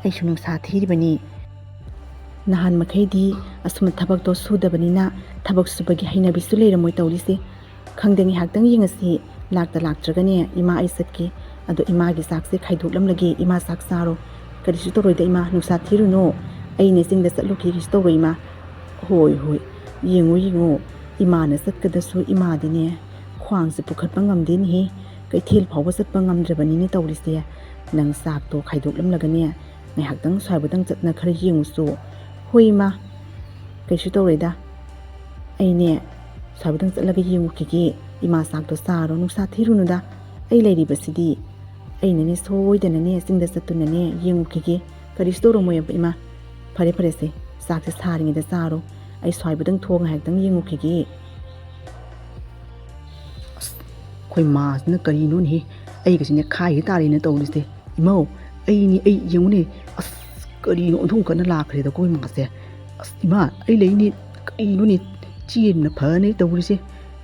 ꯑꯩꯁꯨ ꯅꯨꯡꯁꯥ ꯊꯤꯔꯤꯕꯅꯤ꯫ ꯅꯍꯥꯟ ꯃꯈꯩꯗꯤ ꯑꯁꯨꯝꯅ ꯊꯕꯛꯇꯣ ꯁꯨꯗꯕꯅꯤꯅ ꯊꯕꯛ ꯁꯨꯕꯒꯤ ꯍꯩꯅꯕꯤꯁꯨ ꯂꯩꯔꯝꯃꯣꯏ ꯇꯧꯔꯤꯁꯦ꯫ ꯈꯪꯗꯦ, ꯉꯥꯏꯍꯥꯛꯇꯪ ꯌꯦꯡꯉꯁꯤ, ꯂꯥꯛꯇ ꯂꯥꯛꯇ꯭ꯔꯒꯅꯦ ꯏꯃꯥ ꯑꯩ ꯆꯠꯀꯦ꯫ ꯑꯗꯣ ꯏꯃꯥꯒꯤ ꯆꯥꯛꯁꯦ ꯈꯥꯏꯗꯣꯛꯂꯝꯂꯒꯦ, ꯏꯃꯥ ꯆꯥꯛ ꯆꯥꯔꯣ꯫ ꯀꯔꯤꯁꯨ ꯇꯧꯔꯣꯏꯗ ꯏꯃꯥ, ꯅꯨꯡꯁꯥ ꯊꯤꯔꯨꯅꯨ꯫ ꯑꯩꯅꯦ ꯆꯤꯡꯗ ꯆꯠꯂꯨꯈꯤꯒꯦ, ꯀꯩꯁꯨ ꯇꯧꯔꯣꯏ ꯏꯃꯥ꯫ ꯍꯣꯏ, ꯍꯣꯏ, ꯌꯦꯡꯉꯣ, ꯌꯦꯡꯉꯣ, ꯏꯃꯥꯅ ꯆꯠꯀꯗꯁꯨ ꯏꯃꯥꯗꯤꯅꯦ ꯈ꯭ꯋꯥꯡꯁꯦ ꯄꯨꯈꯠꯄ ꯉꯝꯗꯦꯅꯦꯍꯦ꯫ ꯀꯩꯊꯦꯜ ꯐꯥꯎꯕ ꯆꯠꯄ ꯉꯝꯗ꯭ꯔꯕꯅꯤꯅꯦ ꯇꯧꯔꯤꯁꯦ꯫ ꯅꯪ ꯆꯥꯛꯇꯣ ꯈꯥꯏꯗꯣꯛꯂꯝꯂꯒꯅꯦ ꯉꯥꯏꯍꯥꯛꯇꯪ ꯁ꯭ꯋꯥꯏꯕꯗꯪ ꯆꯠꯅ ꯈꯔ ꯌꯦꯡꯉꯨꯆꯣ꯫ ꯍꯣꯏ ꯏꯃꯥ, ꯀꯩꯁꯨ ꯇꯧꯔꯣꯏꯗ꯫ ꯑꯩꯅꯦ ꯁ꯭ꯋꯥꯏꯕꯗꯪ ꯆꯠꯂꯒ ꯌꯦꯡꯉꯨꯈꯤꯒꯦ꯫ ꯏꯃꯥ ꯆꯥꯛꯇꯣ ꯆꯥꯔꯣ, ꯅꯨꯡꯁꯥ ꯊꯤꯔꯨꯅꯨꯗ꯫ ꯑꯩ ꯂꯩꯔꯤꯕꯁꯤꯗꯤ ꯑꯩꯅꯅꯦ ꯁꯣꯏꯗꯅꯅꯦ ꯆꯤꯡꯗ ꯆꯠꯇꯨꯅꯅꯦ ꯌꯦꯡꯉꯨꯈꯤꯒꯦ꯫ ꯀꯔꯤꯁꯨ ꯇꯧꯔꯝꯃꯣꯏ ꯏꯃꯥ꯫ ꯐꯔꯦ ꯐꯔꯦꯁꯦ, ꯆꯥꯛꯁꯦ ꯁꯥꯔꯤꯉꯩꯗ ꯆꯥꯔꯣ꯫ ꯑꯩ ꯁ꯭ꯋꯥꯏꯕꯨꯗꯪ ꯊꯣꯛꯑꯒ ꯉꯥꯏꯍꯥꯛꯇꯪ ꯌꯦꯡꯉꯨꯈꯤꯒꯦ꯫ ꯑꯁ, ꯑꯩꯈꯣꯏ ꯃꯥꯁꯤꯅ ꯀꯔꯤꯅꯣꯅꯦꯍꯦ? ꯑꯩꯒꯁꯤꯅꯦ ꯈꯥꯏꯒꯦ ꯇꯥꯔꯦꯅ ꯇꯧꯔꯤꯁꯦ꯫ ꯏꯃꯧ, ꯑꯩꯅꯤ, ꯑꯩ ꯌꯦꯡꯉꯨꯅꯦ꯫ ꯑꯁ, ꯀꯔꯤꯅꯣ ꯑꯣꯟꯊꯣꯛ ꯀꯟꯅ ꯂꯥꯛꯈ꯭ꯔꯦꯗ ꯑꯩꯈꯣꯏ ꯃꯥꯁꯦ꯫ ꯑꯁ, ꯏꯃꯥ, ꯑꯩ ꯂꯩꯅꯤ꯫ ꯀꯔꯤꯅꯣꯅꯦ? ꯆꯦꯟꯕꯅ ꯐꯅꯤ ꯇꯧꯔꯤꯁꯦ꯫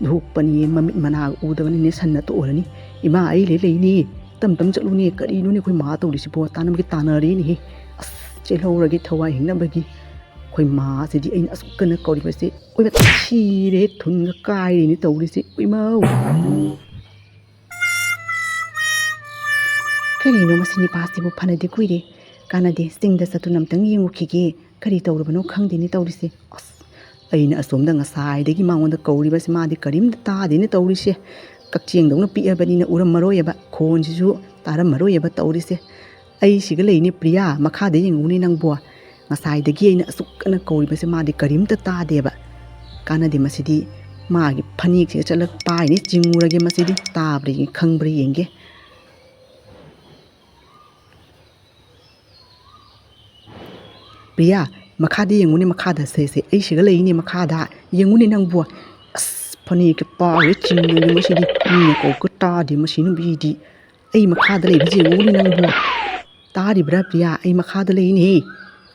ꯂꯨꯍꯣꯛꯄꯅꯤ, ꯃꯃꯤꯠ ꯃꯅꯥꯒ ꯎꯗꯕꯅꯤꯅꯦ, ꯁꯟꯅ ꯇꯣꯛꯑꯔꯅꯤ꯫ ꯏꯃꯥ, ꯑꯩ ꯂꯩ, ꯂꯩꯅꯤ꯫ ꯇꯞ ꯇꯞ ꯆꯠꯂꯨꯅꯦ꯫ ꯀꯔꯤꯅꯣꯅꯦ ꯑꯩꯈꯣꯏ ꯃꯥ ꯇꯧꯔꯤꯁꯤꯕꯣ? ꯇꯥꯟꯅꯕꯒꯤ ꯇꯥꯟꯅꯔꯦꯅꯦꯍꯦ꯫ ꯑꯁ, ꯆꯦꯜꯍꯧꯔꯒꯦ ꯊꯋꯥꯏ ꯍꯤꯡꯅꯕꯒꯤ꯫ ꯑꯩꯈꯣꯏ ꯃꯥꯁꯤꯗꯤ ꯑꯩꯅ ꯑꯁꯨꯛ ꯀꯟꯅ ꯀꯧꯔꯤꯕꯁꯦ, ꯑꯣꯏꯕ ꯁꯤꯔꯦ, ꯊꯨꯟꯒ ꯀꯥꯏꯔꯤꯅꯦ ꯇꯧꯔꯤꯁꯦ꯫ ꯏꯃꯧ! ꯀꯔꯤꯅꯣ ꯃꯁꯤ ꯅꯤꯄꯥꯁꯤꯕꯨ? ꯐꯅꯗꯤ ꯀꯨꯏꯔꯦ꯫ ꯀꯥꯟꯅꯗꯦ, ꯆꯤꯡꯗ ꯆꯠꯇꯨꯅ ꯑꯝꯇꯪ ꯌꯦꯡꯉꯨꯈꯤꯒꯦ꯫ ꯀꯔꯤ ꯇꯧꯔꯕꯅꯣ ꯈꯪꯗꯦꯅꯦ ꯇꯧꯔꯤꯁꯦ꯫ ꯑꯁ, ꯑꯩꯅ ꯑꯁꯣꯝꯗ ꯉꯁꯥꯏꯗꯒꯤ ꯃꯉꯣꯟꯗ ꯀꯧꯔꯤꯕꯁꯤ ꯃꯥꯗꯤ ꯀꯔꯤꯝꯇ ꯇꯥꯗꯦꯅꯦ ꯇꯧꯔꯤꯁꯦ꯫ ꯀꯛꯆꯦꯡꯗꯧꯅ ꯄꯤꯛꯑꯕꯅꯤꯅ ꯎꯔꯝꯃꯔꯣꯏꯑꯕ, ꯈꯣꯟꯁꯤꯁꯨ ꯇꯥꯔꯝꯃꯔꯣꯏꯑꯕ ꯇꯧꯔꯤꯁꯦ꯫ ꯑꯩ ꯁꯤꯒ ꯂꯩꯅꯦ ꯄ꯭ꯔꯤꯌꯥ, ꯃꯈꯥꯗ ꯌꯦꯡꯉꯨꯅꯦ ꯅꯪꯕꯣ꯫ ꯉꯁꯥꯏꯗꯒꯤ ꯑꯩꯅ ꯑꯁꯨꯛ ꯀꯟꯅ ꯀꯧꯔꯤꯕꯁꯦ ꯃꯥꯗꯤ ꯀꯔꯤꯝꯇ ꯇꯥꯗꯦꯕ꯫ ꯀꯥꯟꯅꯗꯦ ꯃꯁꯤꯗꯤ, ꯃꯥꯒꯤ ꯐꯅꯦꯛꯁꯤꯒ ꯆꯠꯂꯒ ꯄꯥꯏꯅꯤ, ꯆꯤꯡꯉꯨꯔꯒꯦ ꯃꯁꯤꯗꯤ, ꯇꯥꯕ꯭ꯔꯥ ꯌꯦꯡ-, ꯈꯪꯕ꯭ꯔꯥ ꯌꯦꯡꯒꯦ꯫ ꯄ꯭ꯔꯤꯌꯥ, ꯃꯈꯥꯗ ꯌꯦꯡꯉꯨꯅꯦ, ꯃꯈꯥꯗ, ꯁꯦ, ꯁꯦ, ꯑꯩ ꯁꯤꯒ ꯂꯩꯅꯦ ꯃꯈꯥꯗ, ꯌꯦꯡꯉꯨꯅꯦ ꯅꯪꯕꯨ꯫ ꯑꯁ, ꯐꯅꯦꯛꯀ ꯄꯥꯏꯔ ꯆꯤꯡꯉꯨꯔꯦ ꯃꯁꯤꯗꯤ, ꯃꯤꯅ ꯀꯧꯕꯒ ꯇꯥꯗꯦ ꯃꯁꯤ ꯅꯨꯄꯤꯗꯤ꯫ ꯑꯩ ꯃꯈꯥꯗ ꯂꯩꯕꯁꯦ ꯌꯦꯡꯉꯨꯅꯦ ꯅꯪꯕꯨ꯫ ꯇꯥꯔꯤꯕ꯭ꯔꯥ ꯄ꯭ꯔꯤꯌꯥ? ꯑꯩ ꯃꯈꯥꯗ ꯂꯩꯅꯦꯍꯦ꯫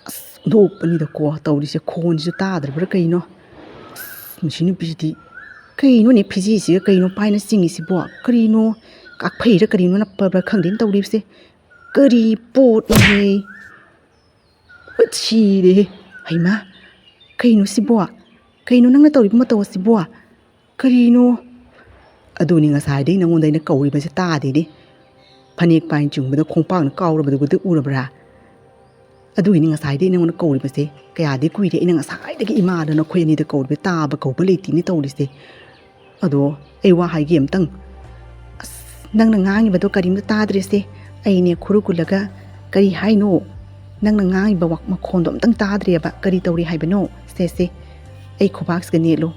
ꯑꯁ, ꯑꯣꯟꯊꯣꯛꯄꯅꯤꯗꯀꯣ ꯇꯧꯔꯤꯁꯦ, ꯈꯣꯟꯁꯤꯁꯨ ꯇꯥꯗ꯭ꯔꯕ꯭ꯔꯥ ꯀꯩꯅꯣ? ꯑꯁ, ꯃꯁꯤ ꯅꯨꯄꯤꯁꯤꯗꯤ꯫ ꯀꯩꯅꯣꯅꯦ ꯐꯤꯖꯤꯁꯤꯒ ꯀꯩꯅꯣ ꯄꯥꯏꯅ ꯆꯤꯡꯉꯤꯁꯤꯕꯣ? ꯀꯔꯤꯅꯣ? ꯀꯥꯛꯐꯩꯔ ꯀꯔꯤꯅꯣ ꯅꯞꯄꯕ꯭ꯔꯥ ꯈꯪꯗꯦꯅꯦ ꯇꯧꯔꯤꯕꯁꯦ꯫ ꯀꯔꯤ ꯄꯣꯠꯅꯣꯍꯦ? ꯍꯣꯏ, ꯁꯤꯔꯦꯍꯦ꯫ ꯍꯩꯃꯥ, ꯀꯩꯅꯣ ꯁꯤꯕꯣ? ꯀꯩꯅꯣ ꯅꯪꯅ ꯇꯧꯔꯤꯕ ꯃꯇꯧ ꯑꯁꯤꯕꯣ? ꯀꯔꯤꯅꯣ? ꯑꯗꯨꯅꯤ ꯉꯁꯥꯏꯗꯩ ꯅꯉꯣꯟꯗ ꯑꯩꯅ ꯀꯧꯔꯤꯕꯁꯦ ꯇꯥꯗꯦꯅꯦ꯫ ꯐꯅꯦꯛ ꯄꯥꯏꯟ ꯆꯤꯡꯕꯗ ꯈꯣꯡꯄꯥꯛꯅ ꯀꯥꯎꯔꯕꯗꯨꯒꯗꯤ ꯎꯔꯕ꯭ꯔꯥ? ꯑꯗꯨꯒꯤꯅꯤ ꯉꯁꯥꯏꯗꯩ ꯅꯉꯣꯟꯗ ꯀꯧꯔꯤꯕꯁꯦ꯫ ꯀꯌꯥꯗꯤ ꯀꯨꯏꯔꯦ ꯑꯩꯅ ꯉꯁꯥꯏꯗꯒꯤ ꯏꯃꯥꯗ ꯅꯈꯣꯏ ꯑꯅꯤꯗ ꯀꯧꯔꯤꯕ, ꯇꯥꯕ ꯀꯧꯕ ꯂꯩꯇꯦꯅꯦ ꯇꯧꯔꯤꯁꯦ꯫ ꯑꯗꯣ ꯑꯩ ꯋꯥ ꯍꯥꯏꯒꯦ ꯑꯝꯇꯪ꯫ ꯑꯁ, ꯅꯪꯅ ꯉꯥꯡꯉꯤꯕꯗꯣ ꯀꯔꯤꯝꯇ ꯇꯥꯗ꯭ꯔꯦꯁꯦ꯫ ꯑꯩꯅꯦ ꯈꯨꯔꯨ ꯀꯨꯜꯂꯒ ꯀꯔꯤ ꯍꯥꯏꯅꯣ? ꯅꯪꯅ ꯉꯥꯡꯉꯤꯕ ꯋꯥ-, ꯃꯈꯣꯟꯗꯣ ꯑꯝꯇꯪ ꯇꯥꯗ꯭ꯔꯦꯕ꯫ ꯀꯔꯤ ꯇꯧꯔꯤ ꯍꯥꯏꯕꯅꯣ? ꯁꯦ, ꯁꯦ, ꯑꯩ ꯈꯨꯕꯥꯛꯁꯤꯒ ꯅꯦꯠꯂꯨ꯫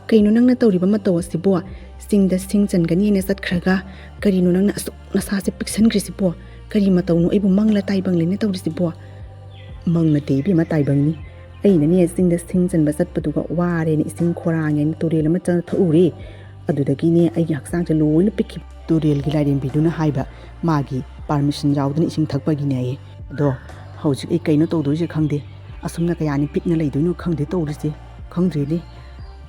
ꯀꯩꯅꯣ ꯅꯪꯅ ꯇꯧꯔꯤꯕ ꯃꯇꯧ ꯑꯁꯤꯕꯣ? ꯆꯤꯡꯗ ꯁꯤꯡ ꯆꯟꯒꯅꯤꯅ ꯆꯠꯈ꯭ꯔꯒ ꯀꯔꯤꯅꯣ ꯅꯪꯅ ꯑꯁꯨꯛ ꯅꯁꯥꯁꯦ ꯄꯤꯛꯁꯟꯈ꯭ꯔꯤꯁꯤꯕꯣ? ꯀꯔꯤ ꯃꯇꯧꯅꯣ? ꯑꯩꯕꯨ ꯃꯪꯂ ꯇꯥꯏꯕꯪꯂꯦꯅ ꯇꯧꯔꯤꯁꯤꯕꯣ? ꯃꯪ ꯅꯠꯇꯦ ꯏꯕꯦꯝꯃ, ꯇꯥꯏꯕꯪꯅꯤ꯫ ꯑꯩꯅꯅꯦ ꯆꯤꯡꯗ ꯁꯤꯡ ꯆꯟꯕ ꯆꯠꯄꯗꯨꯒ ꯋꯥꯔꯦꯅ ꯏꯁꯤꯡ ꯈꯣꯔꯥꯡꯉꯦꯅ ꯇꯨꯔꯦꯜ ꯑꯃ ꯆꯪ ꯊꯛꯎꯔꯦ꯫ ꯑꯗꯨꯗꯒꯤꯅꯦ ꯑꯩꯒꯤ ꯍꯛꯆꯥꯡꯁꯦ ꯂꯣꯏꯅ ꯄꯤꯛꯈꯤ꯫ ꯇꯨꯔꯦꯜꯒꯤ ꯂꯥꯏꯔꯦꯝꯕꯤꯗꯨꯅ ꯍꯥꯏꯕ, ꯃꯥꯒꯤ ꯄꯥꯔꯃꯤꯁꯟ ꯌꯥꯎꯗꯅ ꯏꯁꯤꯡ ꯊꯛꯄꯒꯤꯅꯦ ꯑꯩ꯫ ꯑꯗꯣ ꯍꯧꯖꯤꯛ ꯑꯩ ꯀꯩꯅꯣ ꯇꯧꯗꯣꯏꯁꯦ ꯈꯪꯗꯦ꯫ ꯑꯁꯨꯝꯅ ꯀꯌꯥꯅꯤ ꯄꯤꯛꯅ ꯂꯩꯗꯣꯏꯅꯣ ꯈꯪꯗꯦ ꯇꯧꯔꯤꯁꯦ꯫ ꯈꯪꯗ꯭ꯔꯦꯅꯦ꯫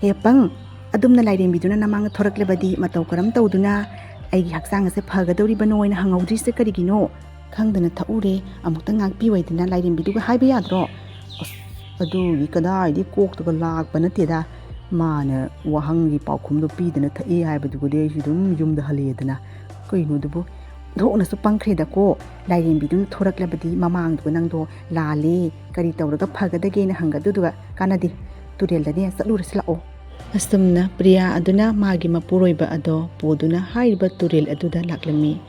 ꯍꯦ ꯑꯄꯪ, ꯑꯗꯨꯝꯅ ꯂꯥꯏꯔꯦꯝꯕꯤꯗꯨꯅ ꯅꯃꯥꯡꯗ ꯊꯣꯔꯛꯂꯕꯗꯤ ꯃꯇꯧ ꯀꯔꯝ ꯇꯧꯗꯨꯅ ꯑꯩꯒꯤ ꯍꯛꯆꯥꯡ ꯑꯁꯦ ꯐꯒꯗꯧꯔꯤꯕꯅꯣ ꯍꯥꯏꯅ ꯍꯪꯍꯧꯗ꯭ꯔꯤꯁꯦ ꯀꯔꯤꯒꯤꯅꯣ? ꯈꯪꯗꯅ ꯊꯛꯎꯔꯦ, ꯑꯃꯨꯛꯇ ꯉꯥꯛꯄꯤꯌꯨ ꯍꯥꯏꯗꯅ ꯂꯥꯏꯔꯦꯝꯕꯤꯗꯨꯒ ꯍꯥꯏꯕ ꯌꯥꯗ꯭ꯔꯣ? ꯑꯁ, ꯑꯗꯨꯒꯤ ꯀꯗꯥꯏꯗꯤ ꯀꯣꯛꯇꯒ ꯂꯥꯛꯄ ꯅꯠꯇꯦꯗ꯫ ꯃꯥꯅ ꯋꯥꯍꯪꯒꯤ ꯄꯥꯎꯈꯨꯝꯗꯣ ꯄꯤꯗꯅ ꯊꯛꯏ ꯍꯥꯏꯕꯗꯨꯒꯗꯤ ꯑꯩꯁꯨ ꯑꯗꯨꯝ ꯌꯨꯝꯗ ꯍꯜꯂꯛꯑꯦꯗꯅ꯫ ꯀꯩꯅꯣꯗꯨꯕꯨ? ꯊꯣꯛꯅꯁꯨ ꯄꯪꯈ꯭ꯔꯦꯗꯀꯣ꯫ ꯂꯥꯏꯔꯦꯝꯕꯤꯗꯨꯅ ꯊꯣꯔꯛꯂꯕꯗꯤ ꯃꯃꯥꯡꯗꯨꯒ ꯅꯪꯗꯣ ꯂꯥꯜꯂꯦ, ꯀꯔꯤ ꯇꯧꯔꯒ ꯐꯒꯗꯒꯦꯅ ꯍꯪꯒꯗꯨꯗꯨꯒ ꯀꯥꯟꯅꯗꯦ꯫ ꯇꯨꯔꯦꯜꯗꯅꯦ ꯆꯠꯂꯨꯔꯁꯤ ꯂꯥꯛꯑꯣ꯫ ꯑꯁꯨꯝꯅ ꯄ꯭ꯔꯤꯌꯥ ꯑꯗꯨꯅ ꯃꯥꯒꯤ ꯃꯄꯨꯔꯣꯏꯕ ꯑꯗꯣ ꯄꯨꯗꯨꯅ ꯍꯥꯏꯔꯤꯕ ꯇꯨꯔꯦꯜ ꯑꯗꯨꯗ ꯂꯥꯛꯂꯝꯃꯤ꯫